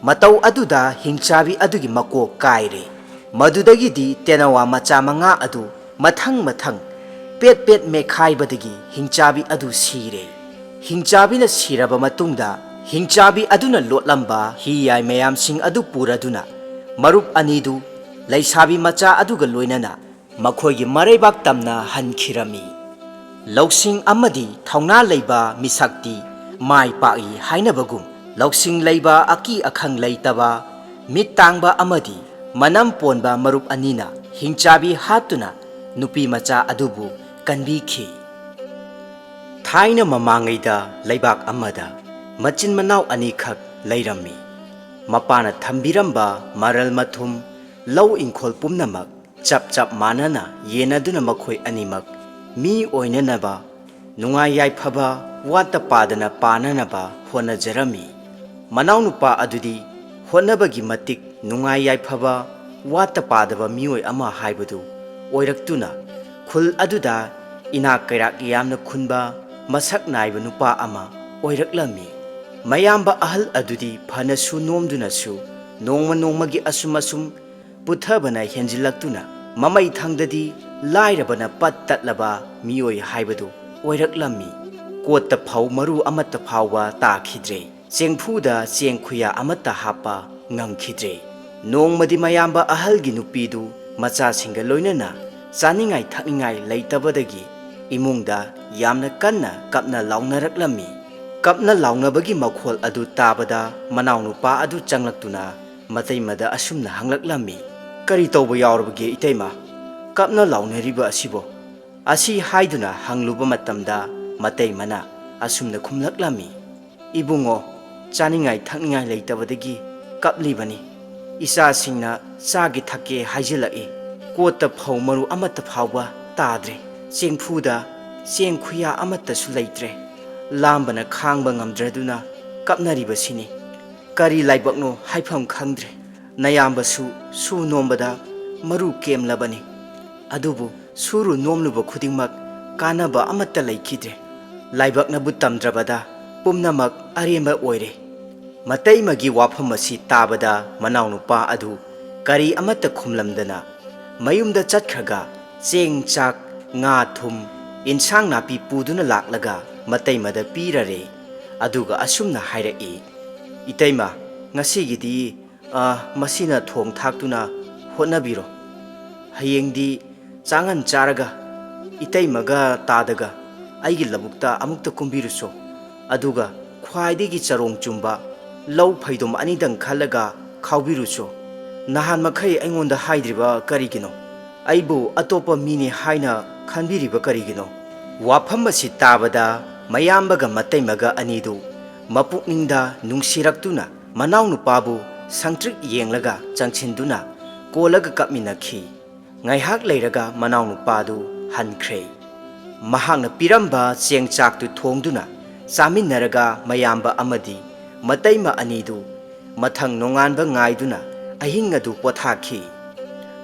ꯃꯇꯧ ꯑꯗꯨꯗ ꯍꯤꯡꯆꯥꯕꯤ ꯑꯗꯨꯒꯤ ꯃꯀꯣꯛ ꯀꯥꯏꯔꯦ꯫ ꯃꯗꯨꯗꯒꯤꯗꯤ ꯇꯦꯅꯋꯥ ꯃꯆꯥ ꯃꯉꯥ ꯑꯗꯨ ꯃꯊꯪ ꯃꯊꯪ ꯄꯦꯠ ꯄꯦꯠ ꯃꯦꯠꯈꯥꯏꯕꯗꯒꯤ ꯍꯤꯡꯆꯥꯕꯤ ꯑꯗꯨ ꯁꯤꯔꯦ꯫ ꯍꯤꯡꯆꯥꯕꯤꯅ ꯁꯤꯔꯕ ꯃꯇꯨꯡꯗ, ꯍꯤꯡꯆꯥꯕꯤ ꯑꯗꯨꯅ ꯂꯣꯠꯂꯝꯕ ꯍꯤ ꯌꯥꯏ ꯃꯌꯥꯝꯁꯤꯡ ꯑꯗꯨ ꯄꯨꯔꯗꯨꯅ, ꯃꯔꯨꯞ ꯑꯅꯤꯗꯨ ꯂꯩꯁꯥꯕꯤ ꯃꯆꯥ ꯑꯗꯨꯒ ꯂꯣꯏꯅꯅ ꯃꯈꯣꯏꯒꯤ ꯃꯔꯩꯕꯥꯛ ꯇꯝꯅ ꯍꯟꯈꯤꯔꯝꯃꯤ꯫ ꯂꯧꯁꯤꯡ ꯑꯃꯗꯤ ꯊꯧꯅꯥ ꯂꯩꯕ ꯃꯤꯁꯛꯇꯤ ꯃꯥꯏ ꯄꯥꯛꯏ ꯍꯥꯏꯅꯕꯒꯨꯝ, ꯂꯧꯁꯤꯡ ꯂꯩꯕ, ꯑꯀꯤ ꯑꯈꯪ ꯂꯩꯇꯕ, ꯃꯤꯠ ꯇꯥꯡꯕ ꯑꯃꯗꯤ ꯃꯅꯝ ꯄꯣꯟꯕ ꯃꯔꯨꯞ ꯑꯅꯤꯅ ꯍꯤꯡꯆꯥꯕꯤ ꯍꯥꯠꯇꯨꯅ ꯅꯨꯄꯤ ꯃꯆꯥ ꯑꯗꯨꯕꯨ ꯀꯟꯕꯤꯈꯤ꯫ ꯊꯥꯏꯅ ꯃꯃꯥꯡꯉꯩꯗ ꯂꯩꯕꯥꯛ ꯑꯃꯗ ꯃꯆꯤꯟ ꯃꯅꯥꯎ ꯑꯅꯤꯈꯛ ꯂꯩꯔꯝꯃꯤ꯫ ꯃꯄꯥꯅ ꯊꯝꯕꯤꯔꯝꯕ ꯃꯔꯜ ꯃꯊꯨꯝ, ꯂꯧ ꯏꯪꯈꯣꯜ ꯄꯨꯝꯅꯃꯛ ꯆꯞ ꯆꯞ ꯃꯥꯟꯅꯅ ꯌꯦꯟꯅꯗꯨꯅ ꯃꯈꯣꯏ ꯑꯅꯤꯃꯛ ꯃꯤ ꯑꯣꯏꯅꯅꯕ, ꯅꯨꯡꯉꯥꯏ ꯌꯥꯏꯐꯕ ꯋꯥꯠꯇ ꯄꯥꯗꯅ ꯄꯥꯅꯅꯕ ꯍꯣꯠꯅꯖꯔꯝꯃꯤ꯫ ꯃꯅꯥꯎꯅꯨꯄꯥ ꯑꯗꯨꯗꯤ ꯍꯣꯠꯅꯕꯒꯤ ꯃꯇꯤꯛ ꯅꯨꯡꯉꯥꯏ ꯌꯥꯏꯐꯕ ꯋꯥꯠꯇ ꯄꯥꯗꯕ ꯃꯤꯑꯣꯏ ꯑꯃ ꯍꯥꯏꯕꯗꯨ ꯑꯣꯏꯔꯛꯇꯨꯅ, ꯈꯨꯜ ꯑꯗꯨꯗ ꯏꯅꯥꯛ ꯀꯩꯔꯥꯛ ꯌꯥꯝꯅ ꯈꯨꯟꯕ, ꯃꯁꯛ ꯅꯥꯏꯕ ꯅꯨꯄꯥ ꯑꯃ ꯑꯣꯏꯔꯛꯂꯝꯃꯤ꯫ ꯃꯌꯥꯝꯕ ꯑꯍꯜ ꯑꯗꯨꯗꯤ ꯐꯅꯁꯨ ꯅꯣꯝꯗꯨꯅꯁꯨ ꯅꯣꯡꯃ ꯅꯣꯡꯃꯒꯤ ꯑꯁꯨꯝ ꯑꯁꯨꯝ ꯄꯨꯊꯕꯅ ꯍꯦꯟꯖꯤꯜꯂꯛꯇꯨꯅ, ꯃꯃꯩ ꯊꯪꯗꯗꯤ ꯂꯥꯏꯔꯕꯅ ꯄꯠ ꯇꯠꯂꯕ ꯃꯤꯑꯣꯏ ꯍꯥꯏꯕꯗꯨ ꯑꯣꯏꯔꯛꯂꯝꯃꯤ꯫ ꯀꯣꯠꯇ ꯐꯧ ꯃꯔꯨ ꯑꯃꯠꯇ ꯐꯥꯎꯕ ꯇꯥꯈꯤꯗ꯭ꯔꯦ꯫ ꯆꯦꯡꯐꯨꯗ ꯆꯦꯡ ꯈꯨꯌꯥ ꯑꯃꯠꯇ ꯍꯥꯞꯄ ꯉꯝꯈꯤꯗ꯭ꯔꯦ꯫ ꯅꯣꯡꯃꯗꯤ ꯃꯌꯥꯝꯕ ꯑꯍꯜꯒꯤ ꯅꯨꯄꯤꯗꯨ ꯃꯆꯥꯁꯤꯡꯒ ꯂꯣꯏꯅꯅ ꯆꯥꯅꯤꯡꯉꯥꯏ ꯊꯛꯅꯤꯡꯉꯥꯏ ꯂꯩꯇꯕꯗꯒꯤ ꯏꯃꯨꯡꯗ ꯌꯥꯝꯅ ꯀꯟꯅ ꯀꯞꯅ ꯂꯥꯎꯅꯔꯛꯂꯝꯃꯤ꯫ ꯀꯞꯅ ꯂꯥꯎꯅꯕꯒꯤ ꯃꯈꯣꯜ ꯑꯗꯨ ꯇꯥꯕꯗ ꯃꯅꯥꯎꯅꯨꯄꯥ ꯑꯗꯨ ꯆꯪꯂꯛꯇꯨꯅ ꯃꯇꯩꯃꯗ ꯑꯁꯨꯝꯅ ꯍꯪꯂꯛꯂꯝꯃꯤ, "ꯀꯔꯤ ꯇꯧꯕ ꯌꯥꯎꯔꯕꯒꯦ ꯏꯇꯩꯃ? ꯀꯞꯅ ꯂꯥꯎꯅꯔꯤꯕ ꯑꯁꯤꯕꯣ?" ꯑꯁꯤ ꯍꯥꯏꯗꯨꯅ ꯍꯪꯂꯨꯕ ꯃꯇꯝꯗ ꯃꯇꯩꯃꯅ ꯑꯁꯨꯝꯅ ꯈꯨꯝꯂꯛꯂꯝꯃꯤ, "ꯏꯕꯨꯡꯉꯣ, ꯆꯥꯅꯤꯡꯉꯥꯏ ꯊꯛꯅꯤꯡꯉꯥꯏ ꯂꯩꯇꯕꯗꯒꯤ ꯀꯞꯂꯤꯕꯅꯤ꯫ ꯏꯆꯥꯁꯤꯡꯅ ꯆꯥꯒꯦ ꯊꯛꯀꯦ ꯍꯥꯏꯖꯤꯜꯂꯛꯏ꯫ ꯀꯣꯠꯇ ꯐꯧ ꯃꯔꯨ ꯑꯃꯠꯇ ꯐꯥꯎꯕ ꯇꯥꯗ꯭ꯔꯦ꯫ ꯆꯦꯡꯐꯨꯗ ꯆꯦꯡ ꯈꯨꯌꯥ ꯑꯃꯠꯇꯁꯨ ꯂꯩꯇ꯭ꯔꯦ꯫ ꯂꯥꯝꯕꯅ ꯈꯥꯡꯕ ꯉꯝꯗ꯭ꯔꯗꯨꯅ ꯀꯞꯅꯔꯤꯕꯁꯤꯅꯤ꯫ ꯀꯔꯤ ꯂꯥꯏꯕꯛꯅꯣ ꯍꯥꯏꯐꯝ ꯈꯪꯗ꯭ꯔꯦ꯫ ꯅꯌꯥꯝꯕꯁꯨ ꯁꯨ ꯅꯣꯝꯕꯗ ꯃꯔꯨ ꯀꯦꯝꯂꯕꯅꯤ꯫ ꯑꯗꯨꯕꯨ ꯁꯨꯔꯨ ꯅꯣꯝꯂꯨꯕ ꯈꯨꯗꯤꯡꯃꯛ ꯀꯥꯟꯅꯕ ꯑꯃꯠꯇ ꯂꯩꯈꯤꯗ꯭ꯔꯦ꯫ ꯂꯥꯏꯕꯛꯅꯕꯨ ꯇꯝꯗ꯭ꯔꯕꯗ ꯄꯨꯝꯅꯃꯛ ꯑꯔꯦꯝꯕ ꯑꯣꯏꯔꯦ꯫" ꯃꯇꯩꯃꯒꯤ ꯋꯥꯐꯝ ꯑꯁꯤ ꯇꯥꯕꯗ ꯃꯅꯥꯎꯅꯨꯄꯥ ꯑꯗꯨ ꯀꯔꯤ ꯑꯃꯠꯇ ꯈꯨꯝꯂꯝꯗꯅ ꯃꯌꯨꯝꯗ ꯆꯠꯈ꯭ꯔꯒ ꯆꯦꯡ ꯆꯥꯛ, ꯉꯥ ꯊꯨꯝ, ꯏꯟꯁꯥꯡ ꯅꯥꯄꯤ ꯄꯨꯗꯨꯅ ꯂꯥꯛꯂꯒ ꯃꯇꯩꯃꯗ ꯄꯤꯔꯔꯦ꯫ ꯑꯗꯨꯒ ꯑꯁꯨꯝꯅ ꯍꯥꯏꯔꯛꯏ, "ꯏꯇꯩꯃ, ꯉꯁꯤꯒꯤꯗꯤ, ꯑ, ꯃꯁꯤꯅ ꯊꯣꯡ ꯊꯥꯛꯇꯨꯅ ꯍꯣꯠꯅꯕꯤꯔꯣ꯫ ꯍꯌꯦꯡꯗꯤ ꯆꯥꯉꯟ ꯆꯥꯔꯒ ꯏꯇꯩꯃꯒ ꯇꯥꯗꯒ ꯑꯩꯒꯤ ꯂꯧꯕꯨꯛꯇ ꯑꯃꯨꯛꯇ ꯀꯨꯝꯕꯤꯔꯨꯁꯣ꯫ ꯑꯗꯨꯒ ꯈ꯭ꯋꯥꯏꯗꯒꯤ ꯆꯔꯣꯡ ꯆꯨꯝꯕ ꯂꯧ ꯐꯩꯗꯣꯝ ꯑꯅꯤꯗꯪ ꯈꯜꯂꯒ ꯈꯥꯎꯕꯤꯔꯨꯁꯣ꯫ ꯅꯍꯥꯟ ꯃꯈꯩ ꯑꯩꯉꯣꯟꯗ ꯍꯥꯏꯗ꯭ꯔꯤꯕ ꯀꯔꯤꯒꯤꯅꯣ? ꯑꯩꯕꯨ ꯑꯇꯣꯞꯄ ꯃꯤꯅꯤ ꯍꯥꯏꯅ ꯈꯟꯕꯤꯔꯤꯕ ꯀꯔꯤꯒꯤꯅꯣ?" ꯋꯥꯐꯝ ꯑꯁꯤ ꯇꯥꯕꯗ ꯃꯌꯥꯝꯕꯒ ꯃꯇꯩꯃꯒ ꯑꯅꯤꯗꯨ ꯃꯄꯨꯛꯅꯤꯡꯗ ꯅꯨꯡꯁꯤꯔꯛꯇꯨꯅ ꯃꯅꯥꯎꯅꯨꯄꯥꯕꯨ ꯁꯪꯇ꯭ꯔꯤꯛ ꯌꯦꯡꯂꯒ ꯆꯪꯁꯤꯟꯗꯨꯅ ꯀꯣꯜꯂꯒ ꯀꯞꯃꯤꯟꯅꯈꯤ꯫ ꯉꯥꯏꯍꯥꯛ ꯂꯩꯔꯒ ꯃꯅꯥꯎꯅꯨꯄꯥꯗꯨ ꯍꯟꯈ꯭ꯔꯦ꯫ ꯃꯍꯥꯛꯅ ꯄꯤꯔꯝꯕ ꯆꯦꯡ ꯆꯥꯛꯇꯨ ꯊꯣꯡꯗꯨꯅ ꯆꯥꯃꯤꯟꯅꯔꯒ ꯃꯌꯥꯝꯕ ꯑꯃꯗꯤ ꯃꯇꯩꯃ ꯑꯅꯤꯗꯨ ꯃꯊꯪ ꯅꯣꯡꯉꯥꯟꯕ ꯉꯥꯏꯗꯨꯅ ꯑꯍꯤꯡ ꯑꯗꯨ ꯄꯣꯊꯥꯈꯤ꯫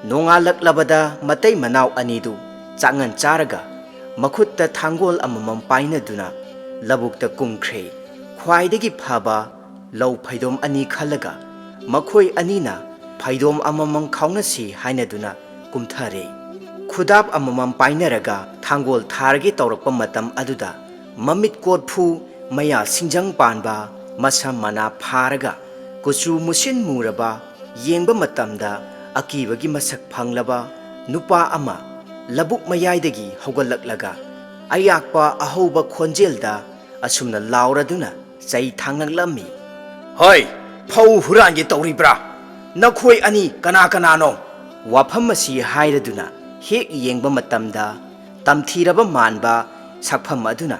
ꯅꯣꯡꯉꯥꯜꯂꯛꯂꯕꯗ ꯃꯇꯩ ꯃꯅꯥꯎ ꯑꯅꯤꯗꯨ ꯆꯥꯛꯉꯟ ꯆꯥꯔꯒ ꯃꯈꯨꯠꯇ ꯊꯥꯡꯒꯣꯜ ꯑꯃꯃꯝ ꯄꯥꯏꯅꯗꯨꯅ ꯂꯧꯕꯨꯛꯇ ꯀꯨꯝꯈ꯭ꯔꯦ꯫ ꯈ꯭ꯋꯥꯏꯗꯒꯤ ꯐꯕ ꯂꯧ ꯐꯩꯗꯣꯝ ꯑꯅꯤ ꯈꯜꯂꯒ ꯃꯈꯣꯏ ꯑꯅꯤꯅ ꯐꯩꯗꯣꯝ ꯑꯃꯃꯝ ꯈꯥꯎꯅꯁꯤ ꯍꯥꯏꯅꯗꯨꯅ ꯀꯨꯝꯊꯔꯦ꯫ ꯈꯨꯗꯥꯞ ꯑꯃꯃꯝ ꯄꯥꯏꯅꯔꯒ ꯊꯥꯡꯒꯣꯜ ꯊꯥꯔꯒꯦ ꯇꯧꯔꯛꯄ ꯃꯇꯝ ꯑꯗꯨꯗ ꯃꯃꯤꯠ ꯀꯣꯔꯐꯨ, ꯃꯌꯥ ꯁꯤꯡꯖꯪ ꯄꯥꯟꯕ, ꯃꯁꯝ ꯃꯅꯥ ꯐꯥꯔꯒ ꯀꯨꯆꯨ ꯃꯨꯁꯤꯟ ꯃꯨꯔꯕ, ꯌꯦꯡꯕ ꯃꯇꯝꯗ ꯑꯀꯤꯕꯒꯤ ꯃꯁꯛ ꯐꯪꯂꯕ ꯅꯨꯄꯥ ꯑꯃ ꯂꯧꯕꯨꯛ ꯃꯌꯥꯏꯗꯒꯤ ꯍꯧꯒꯠꯂꯛꯂꯒ ꯑꯌꯥꯛꯄ ꯑꯍꯧꯕ ꯈꯣꯟꯖꯦꯜꯗ ꯑꯁꯨꯝꯅ ꯂꯥꯎꯔꯗꯨꯅ ꯆꯩ ꯊꯥꯡꯂꯛꯂꯝꯃꯤ꯫ "ꯍꯣꯏ, ꯐꯧ ꯍꯨꯔꯥꯟꯒꯦ ꯇꯧꯔꯤꯕ꯭ꯔꯥ? ꯅꯈꯣꯏ ꯑꯅꯤ ꯀꯅꯥ ꯀꯅꯥꯅꯣ?" ꯋꯥꯐꯝ ꯑꯁꯤ ꯍꯥꯏꯔꯗꯨꯅ ꯍꯦꯛ ꯌꯦꯡꯕ ꯃꯇꯝꯗ ꯇꯝꯊꯤꯔꯕ ꯃꯥꯟꯕ ꯁꯛꯐꯝ ꯑꯗꯨꯅ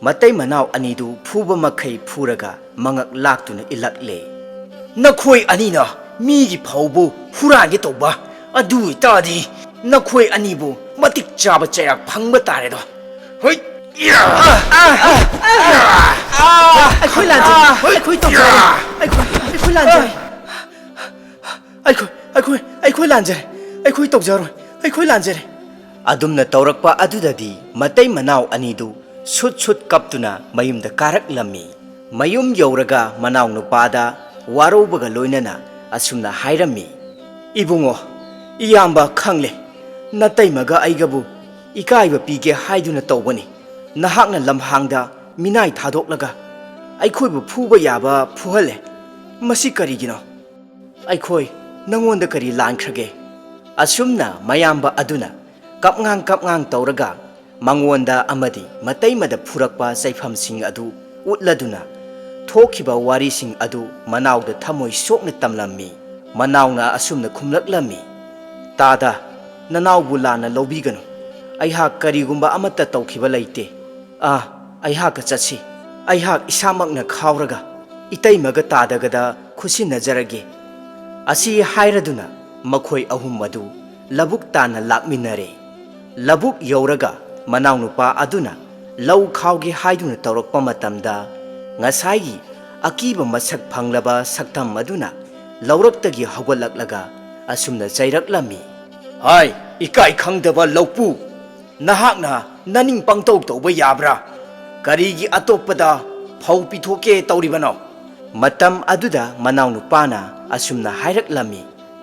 ꯃꯇꯩ ꯃꯅꯥꯎ ꯑꯅꯤꯗꯨ ꯐꯨꯕ ꯃꯈꯩ ꯐꯨꯔꯒ ꯃꯉꯛ ꯂꯥꯛꯇꯨꯅ ꯏꯜꯂꯛꯂꯦ꯫ "ꯅꯈꯣꯏ ꯑꯅꯤꯅ ꯃꯤꯒꯤ ꯐꯧꯕꯨ ꯍꯨꯔꯥꯟꯒꯦ ꯇꯧꯕ? ꯑꯗꯨ ꯑꯣꯏꯇꯥꯔꯗꯤ ꯅꯈꯣꯏ ꯑꯅꯤꯕꯨ ꯃꯇꯤꯛ ꯆꯥꯕ ꯆꯩꯔꯥꯛ ꯐꯪꯕ ꯇꯥꯔꯦꯗꯣ꯫ ꯍꯣꯏ!" "ꯑꯩꯈꯣꯏ ꯂꯥꯟꯖꯩ꯫ ꯑꯩꯈꯣꯏ ꯇꯧꯖꯔꯣꯏ꯫ ꯑꯩꯈꯣꯏ, ꯑꯩꯈꯣꯏ ꯂꯥꯟꯖꯩ꯫ ꯑꯩꯈꯣꯏ, ꯑꯩꯈꯣꯏ, ꯑꯩꯈꯣꯏ ꯂꯥꯟꯖꯔꯦ꯫ ꯑꯩꯈꯣꯏ ꯇꯧꯖꯔꯣꯏ꯫ ꯑꯩꯈꯣꯏ ꯂꯥꯟꯖꯔꯦ꯫" ꯑꯗꯨꯝꯅ ꯇꯧꯔꯛꯄ ꯑꯗꯨꯗꯗꯤ ꯃꯇꯩ ꯃꯅꯥꯎ ꯑꯅꯤꯗꯨ ꯁꯨꯠ ꯁꯨꯠ ꯀꯞꯇꯨꯅ ꯃꯌꯨꯝꯗ ꯀꯥꯔꯛꯂꯝꯃꯤ꯫ ꯃꯌꯨꯝ ꯌꯧꯔꯒ ꯃꯅꯥꯎ ꯅꯨꯄꯥꯗ ꯋꯥꯔꯧꯕꯒ ꯂꯣꯏꯅꯅ ꯑꯁꯨꯝꯅ ꯍꯥꯏꯔꯝꯃꯤ, "ꯏꯕꯨꯡꯉꯣ, ꯏꯌꯥꯝꯕ ꯈꯪꯂꯦ, ꯅꯇꯩꯃꯒ ꯑꯩꯒꯕꯨ ꯏꯀꯥꯏꯕ ꯄꯤꯒꯦ ꯍꯥꯏꯗꯨꯅ ꯇꯧꯕꯅꯤ꯫ ꯅꯍꯥꯛꯅ ꯂꯝꯍꯥꯡꯗ ꯃꯤꯅꯥꯏ ꯊꯥꯗꯣꯛꯂꯒ ꯑꯩꯈꯣꯏꯕꯨ ꯐꯨꯕ ꯌꯥꯕ ꯐꯨꯍꯜꯂꯦ꯫ ꯃꯁꯤ ꯀꯔꯤꯒꯤꯅꯣ? ꯑꯩꯈꯣꯏ ꯅꯉꯣꯟꯗ ꯀꯔꯤ ꯂꯥꯟꯈ꯭ꯔꯒꯦ?" ꯑꯁꯨꯝꯅ ꯃꯌꯥꯝꯕ ꯑꯗꯨꯅ ꯀꯞꯉꯥꯡ ꯀꯞꯉꯥꯡ ꯇꯧꯔꯒ ꯃꯉꯣꯟꯗ ꯑꯃꯗꯤ ꯃꯇꯩꯃꯗ ꯐꯨꯔꯛꯄ ꯆꯩꯐꯝꯁꯤꯡ ꯑꯗꯨ ꯎꯠꯂꯗꯨꯅ ꯊꯣꯛꯈꯤꯕ ꯋꯥꯔꯤꯁꯤꯡ ꯑꯗꯨ ꯃꯅꯥꯎꯗ ꯊꯃꯣꯏ ꯁꯣꯛꯅ ꯇꯝꯂꯝꯃꯤ꯫ ꯃꯅꯥꯎꯅ ꯑꯁꯨꯝꯅ ꯈꯨꯝꯂꯛꯂꯝꯃꯤ, "ꯇꯥꯗ, ꯅꯅꯥꯎꯕꯨ ꯂꯥꯟꯅ ꯂꯧꯕꯤꯒꯅꯨ꯫ ꯑꯩꯍꯥꯛ ꯀꯔꯤꯒꯨꯝꯕ ꯑꯃꯠꯇ ꯇꯧꯈꯤꯕ ꯂꯩꯇꯦ꯫ ꯑꯥ, ꯑꯩꯍꯥꯛꯀ ꯆꯠꯁꯤ꯫ ꯑꯩꯍꯥꯛ ꯏꯁꯥꯃꯛꯅ ꯈꯥꯎꯔꯒ ꯏꯇꯩꯃꯒ ꯇꯥꯗꯒꯗ ꯈꯨꯠꯁꯤꯟꯅꯖꯔꯒꯦ꯫" ꯑꯁꯤ ꯍꯥꯏꯔꯗꯨꯅ ꯃꯈꯣꯏ ꯑꯍꯨꯝ ꯑꯗꯨ ꯂꯧꯕꯨꯛ ꯇꯥꯟꯅ ꯂꯥꯛꯃꯤꯟꯅꯔꯦ꯫ ꯂꯧꯕꯨꯛ ꯌꯧꯔꯒ ꯃꯅꯥꯎꯅꯨꯄꯥ ꯑꯗꯨꯅ ꯂꯧ ꯈꯥꯎꯒꯦ ꯍꯥꯏꯗꯨꯅ ꯇꯧꯔꯛꯄ ꯃꯇꯝꯗ, ꯉꯁꯥꯏꯒꯤ ꯑꯀꯤꯕ ꯃꯁꯛ ꯐꯪꯂꯕ ꯁꯛꯇꯝ ꯑꯗꯨꯅ ꯂꯧꯔꯛꯇꯒꯤ ꯍꯧꯒꯠꯂꯛꯂꯒ ꯑꯁꯨꯝꯅ ꯆꯩꯔꯛꯂꯝꯃꯤ, "ꯍꯥꯏ, ꯏꯀꯥꯏ ꯈꯪꯗꯕ ꯂꯧꯄꯨ! ꯅꯍꯥꯛꯅ ꯅꯅꯤꯡ ꯄꯪꯇꯧ ꯇꯧꯕ ꯌꯥꯕ꯭ꯔꯥ? ꯀꯔꯤꯒꯤ ꯑꯇꯣꯞꯄꯗ ꯐꯧ ꯄꯤꯊꯣꯛꯀꯦ ꯇꯧꯔꯤꯕꯅꯣ?" ꯃꯇꯝ ꯑꯗꯨꯗ ꯃꯅꯥꯎꯅꯨꯄꯥꯅ ꯑꯁꯨꯝꯅ ꯍꯥꯏꯔꯛꯂꯝꯃꯤ,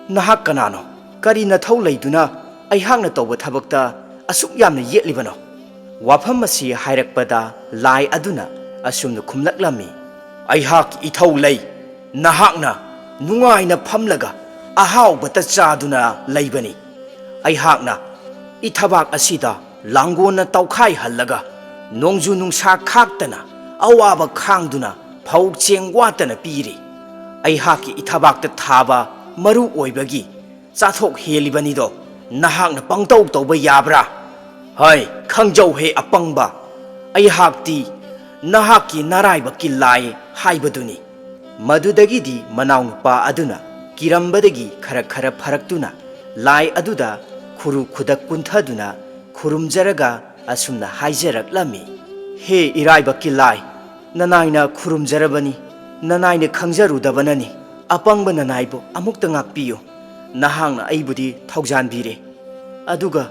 "ꯅꯍꯥꯛ ꯀꯅꯥꯅꯣ? ꯀꯔꯤ ꯅꯊꯧ ꯂꯩꯗꯨꯅ ꯑꯩꯍꯥꯛꯅ ꯇꯧꯕ ꯊꯕꯛꯇ ꯑꯁꯨꯛ ꯌꯥꯝꯅ ꯌꯦꯠꯂꯤꯕꯅꯣ?" ꯋꯥꯐꯝ ꯑꯁꯤ ꯍꯥꯏꯔꯛꯄꯗ ꯂꯥꯏ ꯑꯗꯨꯅ ꯑꯁꯨꯝꯅ ꯈꯨꯝꯂꯛꯂꯝꯃꯤ, "ꯑꯩꯍꯥꯛ ꯏꯊꯧ ꯂꯩ꯫ ꯅꯍꯥꯛꯅ ꯅꯨꯡꯉꯥꯏꯅ ꯐꯝꯂꯒ ꯑꯍꯥꯎꯕꯇ ꯆꯥꯗꯨꯅ ꯂꯩꯕꯅꯤ꯫ ꯑꯩꯍꯥꯛꯅ ꯏꯊꯕꯥꯛ ꯑꯁꯤꯗ ꯂꯥꯡꯒꯣꯜꯅ ꯇꯧꯈꯥꯏꯍꯜꯂꯒ, ꯅꯣꯡꯖꯨ ꯅꯨꯡꯁꯥ ꯈꯥꯛꯇꯅ ꯑꯋꯥꯕ ꯈꯥꯡꯗꯨꯅ ꯐꯧ ꯆꯦꯡ ꯋꯥꯠꯇꯅ ꯄꯤꯔꯤ꯫ ꯑꯩꯍꯥꯛꯀꯤ ꯏꯊꯕꯥꯛꯇ ꯊꯥꯕ ꯃꯔꯨ ꯑꯣꯏꯕꯒꯤ ꯆꯥꯊꯣꯛ ꯍꯦꯜꯂꯤꯕꯅꯤꯗꯣ, ꯅꯍꯥꯛꯅ ꯄꯪꯇꯧ ꯇꯧꯕ ꯌꯥꯕ꯭ꯔꯥ? ꯍꯩ, ꯈꯪꯖꯧꯍꯦ ꯑꯄꯪꯕ, ꯑꯩꯍꯥꯛꯇꯤ ꯅꯍꯥꯛꯀꯤ ꯅꯔꯥꯏꯕꯛꯀꯤ ꯂꯥꯏ ꯍꯥꯏꯕꯗꯨꯅꯤ꯫ ꯃꯗꯨꯗꯒꯤꯗꯤ ꯃꯅꯥꯎꯅꯨꯄꯥ ꯑꯗꯨꯅ ꯀꯤꯔꯝꯕꯗꯒꯤ ꯈꯔ ꯈꯔ ꯐꯔꯛꯇꯨꯅ ꯂꯥꯏ ꯑꯗꯨꯗ ꯈꯨꯔꯨ ꯈꯨꯗꯛ ꯀꯨꯟꯊꯗꯨꯅ ꯈꯨꯔꯨꯝꯖꯔꯒ ꯑꯁꯨꯝꯅ ꯍꯥꯏꯖꯔꯛꯂꯝꯃꯤ, "ꯍꯦ ꯏꯔꯥꯏꯕꯛꯀꯤ ꯂꯥꯏ, ꯅꯅꯥꯏꯅ ꯈꯨꯔꯨꯝꯖꯔꯕꯅꯤ, ꯅꯅꯥꯏꯅ ꯈꯪꯖꯔꯨꯗꯕꯅꯅꯤ꯫ ꯑꯄꯪꯕ ꯅꯅꯥꯏꯕꯨ ꯑꯃꯨꯛꯇ ꯉꯥꯛꯄꯤꯌꯨ꯫ ꯅꯍꯥꯛꯅ ꯑꯩꯕꯨꯗꯤ ꯊꯧꯖꯥꯟꯕꯤꯔꯦ, ꯑꯗꯨꯒ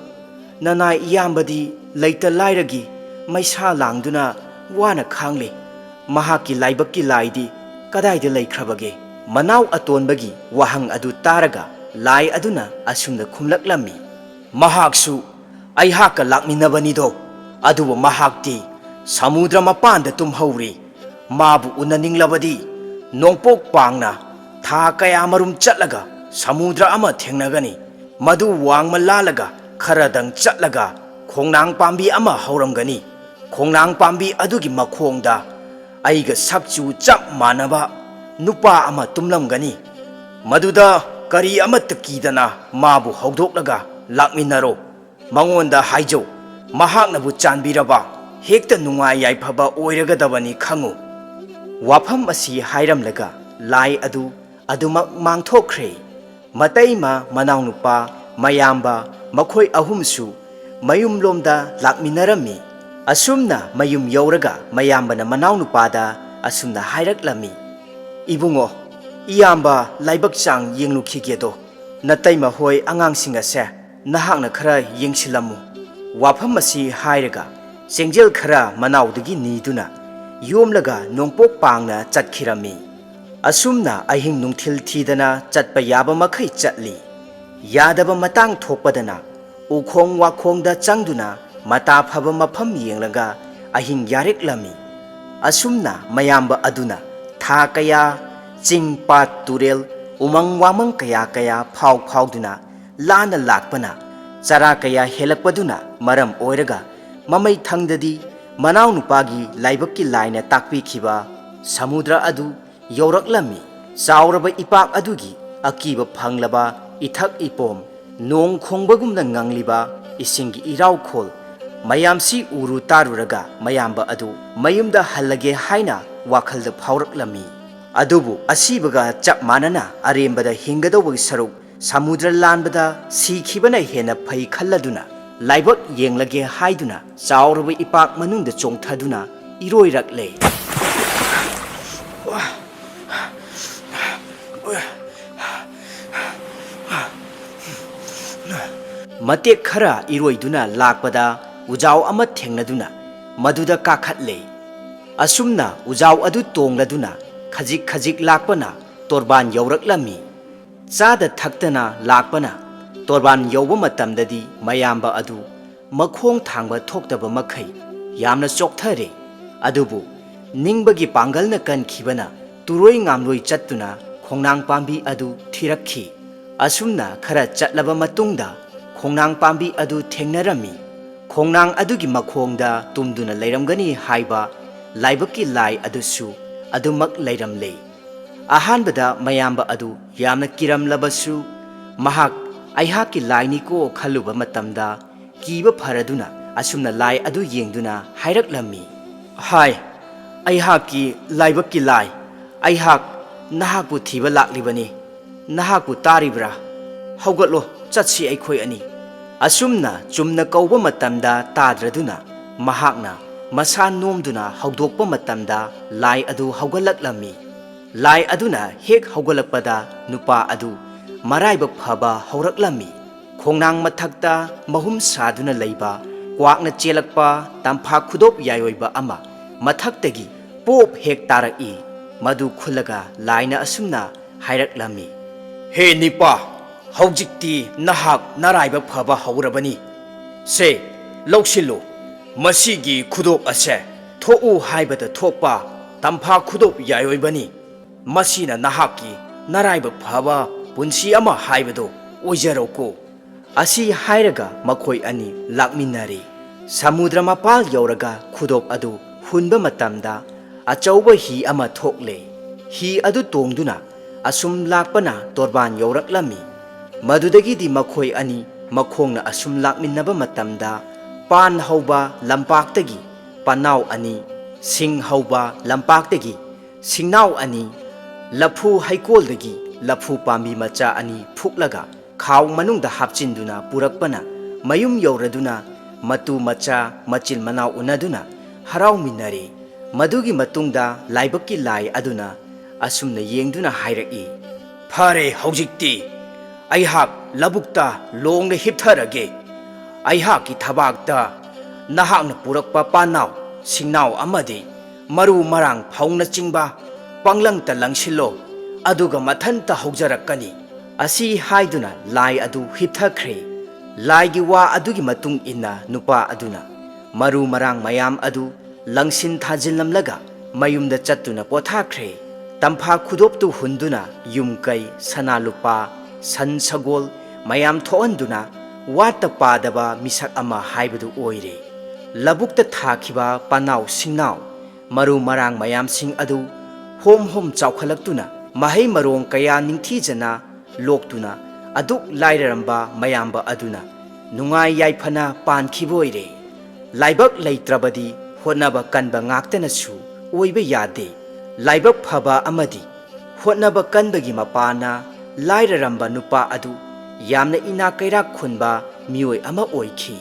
ꯅꯅꯥꯏ ꯏꯌꯥꯝꯕꯗꯤ ꯂꯩꯇ ꯂꯥꯏꯔꯒꯤ ꯃꯩꯁꯥ ꯂꯥꯡꯗꯨꯅ ꯋꯥꯅ ꯈꯥꯡꯂꯤ꯫ ꯃꯍꯥꯛꯀꯤ ꯂꯥꯏꯕꯛꯀꯤ ꯂꯥꯏꯗꯤ ꯀꯗꯥꯏꯗ ꯂꯩꯈ꯭ꯔꯕꯒꯦ?" ꯃꯅꯥꯎ ꯑꯇꯣꯟꯕꯒꯤ ꯋꯥꯍꯪ ꯑꯗꯨ ꯇꯥꯔꯒ ꯂꯥꯏ ꯑꯗꯨꯅ ꯑꯁꯨꯝꯅ ꯈꯨꯝꯂꯛꯂꯝꯃꯤ, "ꯃꯍꯥꯛꯁꯨ ꯑꯩꯍꯥꯛꯀ ꯂꯥꯛꯃꯤꯟꯅꯕꯅꯤꯗꯣ, ꯑꯗꯨꯕꯨ ꯃꯍꯥꯛꯇꯤ ꯁꯃꯨꯗ꯭ꯔ ꯃꯄꯥꯟꯗ ꯇꯨꯝꯍꯧꯔꯤ꯫ ꯃꯥꯕꯨ ꯎꯅꯅꯤꯡꯂꯕꯗꯤ ꯅꯣꯡꯄꯣꯛ ꯄꯥꯡꯅ ꯊꯥ ꯀꯌꯥꯃꯔꯨꯝ ꯆꯠꯂꯒ ꯁꯃꯨꯗ꯭ꯔ ꯑꯃ ꯊꯦꯡꯅꯒꯅꯤ꯫ ꯃꯗꯨ ꯋꯥꯡꯃ ꯂꯥꯜꯂꯒ ꯈꯔꯗꯪ ꯆꯠꯂꯒ ꯈꯣꯡꯅꯥꯡ ꯄꯥꯝꯕꯤ ꯑꯃ ꯍꯧꯔꯝꯒꯅꯤ꯫ ꯈꯣꯡꯅꯥꯡ ꯄꯥꯝꯕꯤ ꯑꯗꯨꯒꯤ ꯃꯈꯣꯡꯗ ꯑꯩꯒ ꯁꯛꯆꯨ ꯆꯞ ꯃꯥꯟꯅꯕ ꯅꯨꯄꯥ ꯑꯃ ꯇꯨꯝꯂꯝꯒꯅꯤ꯫ ꯃꯗꯨꯗ ꯀꯔꯤ ꯑꯃꯠꯇ ꯀꯤꯗꯅ ꯃꯥꯕꯨ ꯍꯧꯗꯣꯛꯂꯒ ꯂꯥꯛꯃꯤꯟꯅꯔꯣ꯫ ꯃꯉꯣꯟꯗ ꯍꯥꯏꯖꯧ, ꯃꯍꯥꯛꯅꯕꯨ ꯆꯥꯟꯕꯤꯔꯕ ꯍꯦꯛꯇ ꯅꯨꯡꯉꯥꯏ ꯌꯥꯏꯐꯕ ꯑꯣꯏꯔꯒꯗꯕꯅꯤ ꯈꯪꯉꯨ꯫" ꯋꯥꯐꯝ ꯑꯁꯤ ꯍꯥꯏꯔꯝꯂꯒ ꯂꯥꯏ ꯑꯗꯨ ꯑꯗꯨꯃꯛ ꯃꯥꯡꯊꯣꯛꯈ꯭ꯔꯦ꯫ ꯃꯇꯩꯃ, ꯃꯅꯥꯎꯅꯨꯄꯥ, ꯃꯌꯥꯝꯕ, ꯃꯈꯣꯏ ꯑꯍꯨꯝꯁꯨ ꯃꯌꯨꯝꯂꯣꯝꯗ ꯂꯥꯛꯃꯤꯟꯅꯔꯝꯃꯤ꯫ ꯑꯁꯨꯝꯅ ꯃꯌꯨꯝ ꯌꯧꯔꯒ ꯃꯌꯥꯝꯕꯅ ꯃꯅꯥꯎꯅꯨꯄꯥꯗ ꯑꯁꯨꯝꯅ ꯍꯥꯏꯔꯛꯂꯝꯃꯤ, "ꯏꯕꯨꯡꯉꯣ, ꯏꯌꯥꯝꯕ ꯂꯥꯏꯕꯛ ꯆꯥꯡ ꯌꯦꯡꯂꯨꯈꯤꯒꯦꯗꯣ꯫ ꯅꯇꯩꯃ ꯍꯣꯏ ꯑꯉꯥꯡꯁꯤꯡ ꯑꯁꯦ ꯅꯍꯥꯛꯅ ꯈꯔ ꯌꯦꯡꯁꯤꯜꯂꯝꯃꯨ꯫" ꯋꯥꯐꯝ ꯑꯁꯤ ꯍꯥꯏꯔꯒ ꯆꯦꯡꯖꯦꯜ ꯈꯔ ꯃꯅꯥꯎꯗꯒꯤ ꯅꯤꯗꯨꯅ ꯌꯣꯝꯂꯒ ꯅꯣꯡꯄꯣꯛ ꯄꯥꯡꯅ ꯆꯠꯈꯤꯔꯝꯃꯤ꯫ ꯑꯁꯨꯝꯅ ꯑꯍꯤꯡ ꯅꯨꯡꯊꯤꯜ ꯊꯤꯗꯅ ꯆꯠꯄ ꯌꯥꯕ ꯃꯈꯩ ꯆꯠꯂꯤ꯫ ꯌꯥꯗꯕ ꯃꯇꯥꯡ ꯊꯣꯛꯄꯗꯅ ꯎꯈꯣꯡ ꯋꯥꯈꯣꯡꯗ ꯆꯪꯗꯨꯅ ꯃꯇꯥ ꯐꯕ ꯃꯐꯝ ꯌꯦꯡꯂꯒ ꯑꯍꯤꯡ ꯌꯥꯔꯦꯛꯂꯝꯃꯤ꯫ ꯑꯁꯨꯝꯅ ꯃꯌꯥꯝꯕ ꯑꯗꯨꯅ ꯊꯥ ꯀꯌꯥ ꯆꯤꯡ, ꯄꯥꯠ, ꯇꯨꯔꯦꯜ, ꯎꯃꯪ ꯋꯥꯃꯪ ꯀꯌꯥ ꯀꯌꯥ ꯐꯥꯎ ꯐꯥꯎꯗꯨꯅ ꯂꯥꯟꯅ ꯂꯥꯛꯄꯅ ꯆꯔꯥ ꯀꯌꯥ ꯍꯦꯜꯂꯛꯄꯗꯨꯅ ꯃꯔꯝ ꯑꯣꯏꯔꯒ, ꯃꯃꯩꯊꯪꯗꯗꯤ ꯃꯅꯥꯎꯅꯨꯄꯥꯒꯤ ꯂꯥꯏꯕꯛꯀꯤ ꯂꯥꯏꯅ ꯇꯥꯛꯄꯤꯈꯤꯕ ꯁꯃꯨꯗ꯭ꯔ ꯑꯗꯨ ꯌꯧꯔꯛꯂꯝꯃꯤ꯫ ꯆꯥꯎꯔꯕ ꯏꯄꯥꯛ ꯑꯗꯨꯒꯤ ꯑꯀꯤꯕ ꯐꯪꯂꯕ ꯏꯊꯛ ꯏꯄꯣꯝ, ꯅꯣꯡ ꯈꯣꯡꯕꯒꯨꯝꯅ ꯉꯪꯂꯤꯕ ꯏꯁꯤꯡꯒꯤ ꯏꯔꯥꯎꯈꯣꯜ ꯃꯌꯥꯝꯁꯤ ꯎꯔꯨ ꯇꯥꯔꯨꯔꯒ, ꯃꯌꯥꯝꯕ ꯑꯗꯨ ꯃꯌꯨꯝꯗ ꯍꯜꯂꯒꯦ ꯍꯥꯏꯅ ꯋꯥꯈꯜꯗ ꯐꯥꯎꯔꯛꯂꯝꯃꯤ꯫ ꯑꯗꯨꯕꯨ ꯑꯁꯤꯕꯒ ꯆꯞ ꯃꯥꯟꯅꯅ ꯑꯔꯦꯝꯕꯗ ꯍꯤꯡꯒꯗꯧꯕꯒꯤ ꯁꯔꯨꯛ ꯁꯃꯨꯗ꯭ꯔ ꯂꯥꯟꯕꯗ ꯁꯤꯈꯤꯕꯅ ꯍꯦꯟꯅ ꯐꯩ ꯈꯜꯂꯗꯨꯅ, ꯂꯥꯏꯕꯛ ꯌꯦꯡꯂꯒꯦ ꯍꯥꯏꯗꯨꯅ ꯆꯥꯎꯔꯕ ꯏꯄꯥꯛ ꯃꯅꯨꯡꯗ ꯆꯣꯡꯊꯗꯨꯅ ꯏꯔꯣꯏꯔꯛꯂꯦ꯫ ꯃꯇꯦꯛ ꯈꯔ ꯏꯔꯣꯏꯗꯨꯅ ꯂꯥꯛꯄꯗ ꯎꯖꯥꯎ ꯑꯃ ꯊꯦꯡꯅꯗꯨꯅ ꯃꯗꯨꯗ ꯀꯥꯈꯠꯂꯦ꯫ ꯑꯁꯨꯝꯅ ꯎꯖꯥꯎ ꯑꯗꯨ ꯇꯣꯡꯂꯗꯨꯅ ꯈꯖꯤꯛ ꯈꯖꯤꯛ ꯂꯥꯛꯄꯅ ꯇꯣꯔꯕꯥꯟ ꯌꯧꯔꯛꯂꯝꯃꯤ꯫ ꯆꯥꯗ ꯊꯛꯇꯅ ꯂꯥꯛꯄꯅ ꯇꯣꯔꯕꯥꯟ ꯌꯧꯕ ꯃꯇꯝꯗꯗꯤ ꯃꯌꯥꯝꯕ ꯑꯗꯨ ꯃꯈꯣꯡ ꯊꯥꯡꯕ ꯊꯣꯛꯇꯕ ꯃꯈꯩ ꯌꯥꯝꯅ ꯆꯣꯛꯊꯔꯦ꯫ ꯑꯗꯨꯕꯨ ꯅꯤꯡꯕꯒꯤ ꯄꯥꯡꯒꯜꯅ ꯀꯟꯈꯤꯕꯅ ꯇꯨꯔꯣꯏ ꯉꯥꯝꯂꯣꯏ ꯆꯠꯇꯨꯅ ꯈꯣꯡꯅꯥꯡ ꯄꯥꯝꯕꯤ ꯑꯗꯨ ꯊꯤꯔꯛꯈꯤ꯫ ꯑꯁꯨꯝꯅ ꯈꯔ ꯆꯠꯂꯕ ꯃꯇꯨꯡꯗ ꯈꯣꯡꯅꯥꯡ ꯄꯥꯝꯕꯤ ꯑꯗꯨ ꯊꯦꯡꯅꯔꯝꯃꯤ꯫ ꯈꯣꯡꯅꯥꯡ ꯑꯗꯨꯒꯤ ꯃꯈꯣꯡꯗ ꯇꯨꯝꯗꯨꯅ ꯂꯩꯔꯝꯒꯅꯤ ꯍꯥꯏꯕ ꯂꯥꯏꯕꯛꯀꯤ ꯂꯥꯏ ꯑꯗꯨꯁꯨ ꯑꯗꯨꯃꯛ ꯂꯩꯔꯝꯂꯦ꯫ ꯑꯍꯥꯟꯕꯗ ꯃꯌꯥꯝꯕ ꯑꯗꯨ ꯌꯥꯝꯅ ꯀꯤꯔꯝꯂꯕꯁꯨ, ꯃꯍꯥꯛ "ꯑꯩꯍꯥꯛꯀꯤ ꯂꯥꯏꯅꯤꯀꯣ" ꯈꯜꯂꯨꯕ ꯃꯇꯝꯗ, ꯀꯤꯕ ꯐꯔꯗꯨꯅ ꯑꯁꯨꯝꯅ ꯂꯥꯏ ꯑꯗꯨ ꯌꯦꯡꯗꯨꯅ ꯍꯥꯏꯔꯛꯂꯝꯃꯤ, "ꯍꯥꯏ, ꯑꯩꯍꯥꯛꯀꯤ ꯂꯥꯏꯕꯛꯀꯤ ꯂꯥꯏ, ꯑꯩꯍꯥꯛ ꯅꯍꯥꯛꯄꯨ ꯊꯤꯕ ꯂꯥꯛꯂꯤꯕꯅꯤ꯫ ꯅꯍꯥꯛꯄꯨ ꯇꯥꯔꯤꯕ꯭ꯔꯥ? ꯍꯧꯒꯠꯂꯣ, ꯆꯠꯁꯤ ꯑꯩꯈꯣꯏ ꯑꯅꯤ꯫" ꯑꯁꯨꯝꯅ ꯆꯨꯝꯅ ꯀꯧꯕ ꯃꯇꯝꯗ ꯇꯥꯗ꯭ꯔꯗꯨꯅ, ꯃꯍꯥꯛꯅ ꯃꯁꯥ ꯅꯣꯝꯗꯨꯅ ꯍꯧꯗꯣꯛꯄ ꯃꯇꯝꯗ, ꯂꯥꯏ ꯑꯗꯨ ꯍꯧꯒꯠꯂꯛꯂꯝꯃꯤ꯫ ꯂꯥꯏ ꯑꯗꯨꯅ ꯍꯦꯛ ꯍꯧꯒꯠꯂꯛꯄꯗ, ꯅꯨꯄꯥ ꯑꯗꯨ ꯃꯔꯥꯏꯕꯛ ꯐꯕ ꯍꯧꯔꯛꯂꯝꯃꯤ꯫ ꯈꯣꯡꯅꯥꯡ ꯃꯊꯛꯇ ꯃꯍꯨꯝ ꯁꯥꯗꯨꯅ ꯂꯩꯕ ꯀ꯭ꯋꯥꯛꯅ ꯆꯦꯜꯂꯛꯄ ꯇꯝꯐꯥ ꯈꯨꯗꯣꯞ ꯌꯥꯏꯑꯣꯏꯕ ꯑꯃ ꯃꯊꯛꯇꯒꯤ ꯄꯣꯞ ꯍꯦꯛ ꯇꯥꯔꯛꯏ꯫ ꯃꯗꯨ ꯈꯨꯜꯂꯒ ꯂꯥꯏꯅ ꯑꯁꯨꯝꯅ ꯍꯥꯏꯔꯛꯂꯝꯃꯤ, "ꯍꯦ ꯅꯤꯄꯥ, ꯍꯧꯖꯤꯛꯇꯤ ꯅꯍꯥꯛ ꯅꯔꯥꯏꯕꯛ ꯐꯕ ꯍꯧꯔꯕꯅꯤ꯫ ꯁꯦ, ꯂꯧꯁꯤꯜꯂꯨ, ꯃꯁꯤꯒꯤ ꯈꯨꯗꯣꯞ ꯑꯁꯦ ꯊꯣꯛꯎ ꯍꯥꯏꯕꯗ ꯊꯣꯛꯄ ꯇꯝꯐꯥ ꯈꯨꯗꯣꯞ ꯌꯥꯏꯑꯣꯏꯕꯅꯤ꯫ ꯃꯁꯤꯅ ꯅꯍꯥꯛꯀꯤ ꯅꯔꯥꯏꯕꯛ ꯐꯕ ꯄꯨꯟꯁꯤ ꯑꯃ ꯍꯥꯏꯕꯗꯨ ꯑꯣꯏꯖꯔꯣꯀꯣ꯫ ꯑꯁꯤ ꯍꯥꯏꯔꯒ ꯃꯈꯣꯏ ꯑꯅꯤ ꯂꯥꯛꯃꯤꯟꯅꯔꯦ꯫ ꯁꯃꯨꯗ꯭ꯔ ꯃꯄꯥꯜ ꯌꯧꯔꯒ ꯈꯨꯗꯣꯞ ꯑꯗꯨ ꯍꯨꯟꯕ ꯃꯇꯝꯗ ꯑꯆꯧꯕ ꯍꯤ ꯑꯃ ꯊꯣꯛꯂꯦ꯫ ꯍꯤ ꯑꯗꯨ ꯇꯣꯡꯗꯨꯅ ꯑꯁꯨꯝ ꯂꯥꯛꯄꯅ ꯇꯣꯔꯕꯥꯟ ꯌꯧꯔꯛꯂꯝꯃꯤ꯫ ꯃꯗꯨꯗꯒꯤꯗꯤ ꯃꯈꯣꯏ ꯑꯅꯤ ꯃꯈꯣꯡꯅ ꯑꯁꯨꯝ ꯂꯥꯛꯃꯤꯟꯅꯕ ꯃꯇꯝꯗ, ꯄꯥꯟ ꯍꯧꯕ ꯂꯝꯄꯥꯛꯇꯒꯤ ꯄꯥꯟꯅꯥꯎ ꯑꯅꯤ, ꯁꯤꯡ ꯍꯧꯕ ꯂꯝꯄꯥꯛꯇꯒꯤ ꯁꯤꯡꯅꯥꯎ ꯑꯅꯤ, ꯂꯐꯨ ꯍꯩꯀꯣꯜꯗꯒꯤ ꯂꯐꯨ ꯄꯥꯝꯕꯤ ꯃꯆꯥ ꯑꯅꯤ ꯐꯨꯛꯂꯒ ꯈꯥꯎ ꯃꯅꯨꯡꯗ ꯍꯥꯞꯆꯤꯟꯗꯨꯅ ꯄꯨꯔꯛꯄꯅ ꯃꯌꯨꯝ ꯌꯧꯔꯗꯨꯅ ꯃꯇꯨ ꯃꯆꯥ ꯃꯆꯤꯜ ꯃꯅꯥꯎ ꯎꯅꯗꯨꯅ ꯍꯔꯥꯎꯃꯤꯟꯅꯔꯦ꯫ ꯃꯗꯨꯒꯤ ꯃꯇꯨꯡꯗ ꯂꯥꯏꯕꯛꯀꯤ ꯂꯥꯏ ꯑꯗꯨꯅ ꯑꯁꯨꯝꯅ ꯌꯦꯡꯗꯨꯅ ꯍꯥꯏꯔꯛꯏ, "ꯐꯔꯦ, ꯍꯧꯖꯤꯛꯇꯤ ꯑꯩꯍꯥꯛ ꯂꯧꯕꯨꯛꯇ ꯂꯣꯡꯅ ꯍꯤꯞꯊꯔꯒꯦ꯫ ꯑꯩꯍꯥꯛꯀꯤ ꯊꯕꯥꯛꯇ ꯅꯍꯥꯛꯅ ꯄꯨꯔꯛꯄ ꯄꯥꯟꯅꯥꯎ, ꯁꯤꯡꯅꯥꯎ ꯑꯃꯗꯤ ꯃꯔꯨ ꯃꯔꯥꯡ ꯐꯧꯅꯆꯤꯡꯕ ꯄꯪꯂꯪꯇ ꯂꯪꯁꯤꯜꯂꯣ, ꯑꯗꯨꯒ ꯃꯊꯟꯇ ꯍꯧꯖꯔꯛꯀꯅꯤ"꯫ ꯑꯁꯤ ꯍꯥꯏꯗꯨꯅ ꯂꯥꯏ ꯑꯗꯨ ꯍꯤꯞꯊꯈ꯭ꯔꯦ꯫ ꯂꯥꯏꯒꯤ ꯋꯥ ꯑꯗꯨꯒꯤ ꯃꯇꯨꯡ ꯏꯟꯅ ꯅꯨꯄꯥ ꯑꯗꯨꯅ ꯃꯔꯨ ꯃꯔꯥꯡ ꯃꯌꯥꯝ ꯑꯗꯨ ꯂꯪꯁꯤꯟ ꯊꯥꯖꯤꯜꯂꯝꯂꯒ ꯃꯌꯨꯝꯗ ꯆꯠꯇꯨꯅ ꯄꯣꯊꯥꯈ꯭ꯔꯦ꯫ ꯇꯝꯐꯥ ꯈꯨꯗꯣꯞꯇꯨ ꯍꯨꯟꯗꯨꯅ ꯌꯨꯝ ꯀꯩ, ꯁꯅꯥ ꯂꯨꯄꯥ, ꯁꯟ ꯁꯒꯣꯜ ꯃꯌꯥꯝ ꯊꯣꯛꯍꯟꯗꯨꯅ ꯋꯥꯠꯇ ꯄꯥꯗꯕ ꯃꯤꯁꯛ ꯑꯃ ꯍꯥꯏꯕꯗꯨ ꯑꯣꯏꯔꯦ꯫ ꯂꯧꯕꯨꯛꯇ ꯊꯥꯈꯤꯕ ꯄꯥꯟꯅꯥꯎ ꯁꯤꯡꯅꯥꯎ, ꯃꯔꯨ ꯃꯔꯥꯡ ꯃꯌꯥꯝꯁꯤꯡ ꯑꯗꯨ ꯍꯣꯝ ꯍꯣꯝ ꯆꯥꯎꯈꯠꯂꯛꯇꯨꯅ ꯃꯍꯩ ꯃꯔꯣꯡ ꯀꯌꯥ ꯅꯤꯡꯊꯤꯖꯅ ꯂꯣꯛꯇꯨꯅ ꯑꯗꯨꯛ ꯂꯥꯏꯔꯔꯝꯕ ꯃꯌꯥꯝꯕ ꯑꯗꯨꯅ ꯅꯨꯡꯉꯥꯏ ꯌꯥꯏꯐꯅ ꯄꯥꯟꯈꯤꯕ ꯑꯣꯏꯔꯦ꯫ ꯂꯥꯏꯕꯛ ꯂꯩꯇ꯭ꯔꯕꯗꯤ ꯍꯣꯠꯅꯕ ꯀꯟꯕ ꯉꯥꯛꯇꯅꯁꯨ ꯑꯣꯏꯕ ꯌꯥꯗꯦ꯫ ꯂꯥꯏꯕꯛ ꯐꯕ ꯑꯃꯗꯤ ꯍꯣꯠꯅꯕ ꯀꯟꯕꯒꯤ ꯃꯄꯥꯅ ꯂꯥꯏꯔꯔꯝꯕ ꯅꯨꯄꯥ ꯑꯗꯨ ꯌꯥꯝꯅ ꯏꯅꯥꯛ ꯀꯩꯔꯥꯛ ꯈꯨꯟꯕ ꯃꯤꯑꯣꯏ ꯑꯃ ꯑꯣꯏꯈꯤ꯫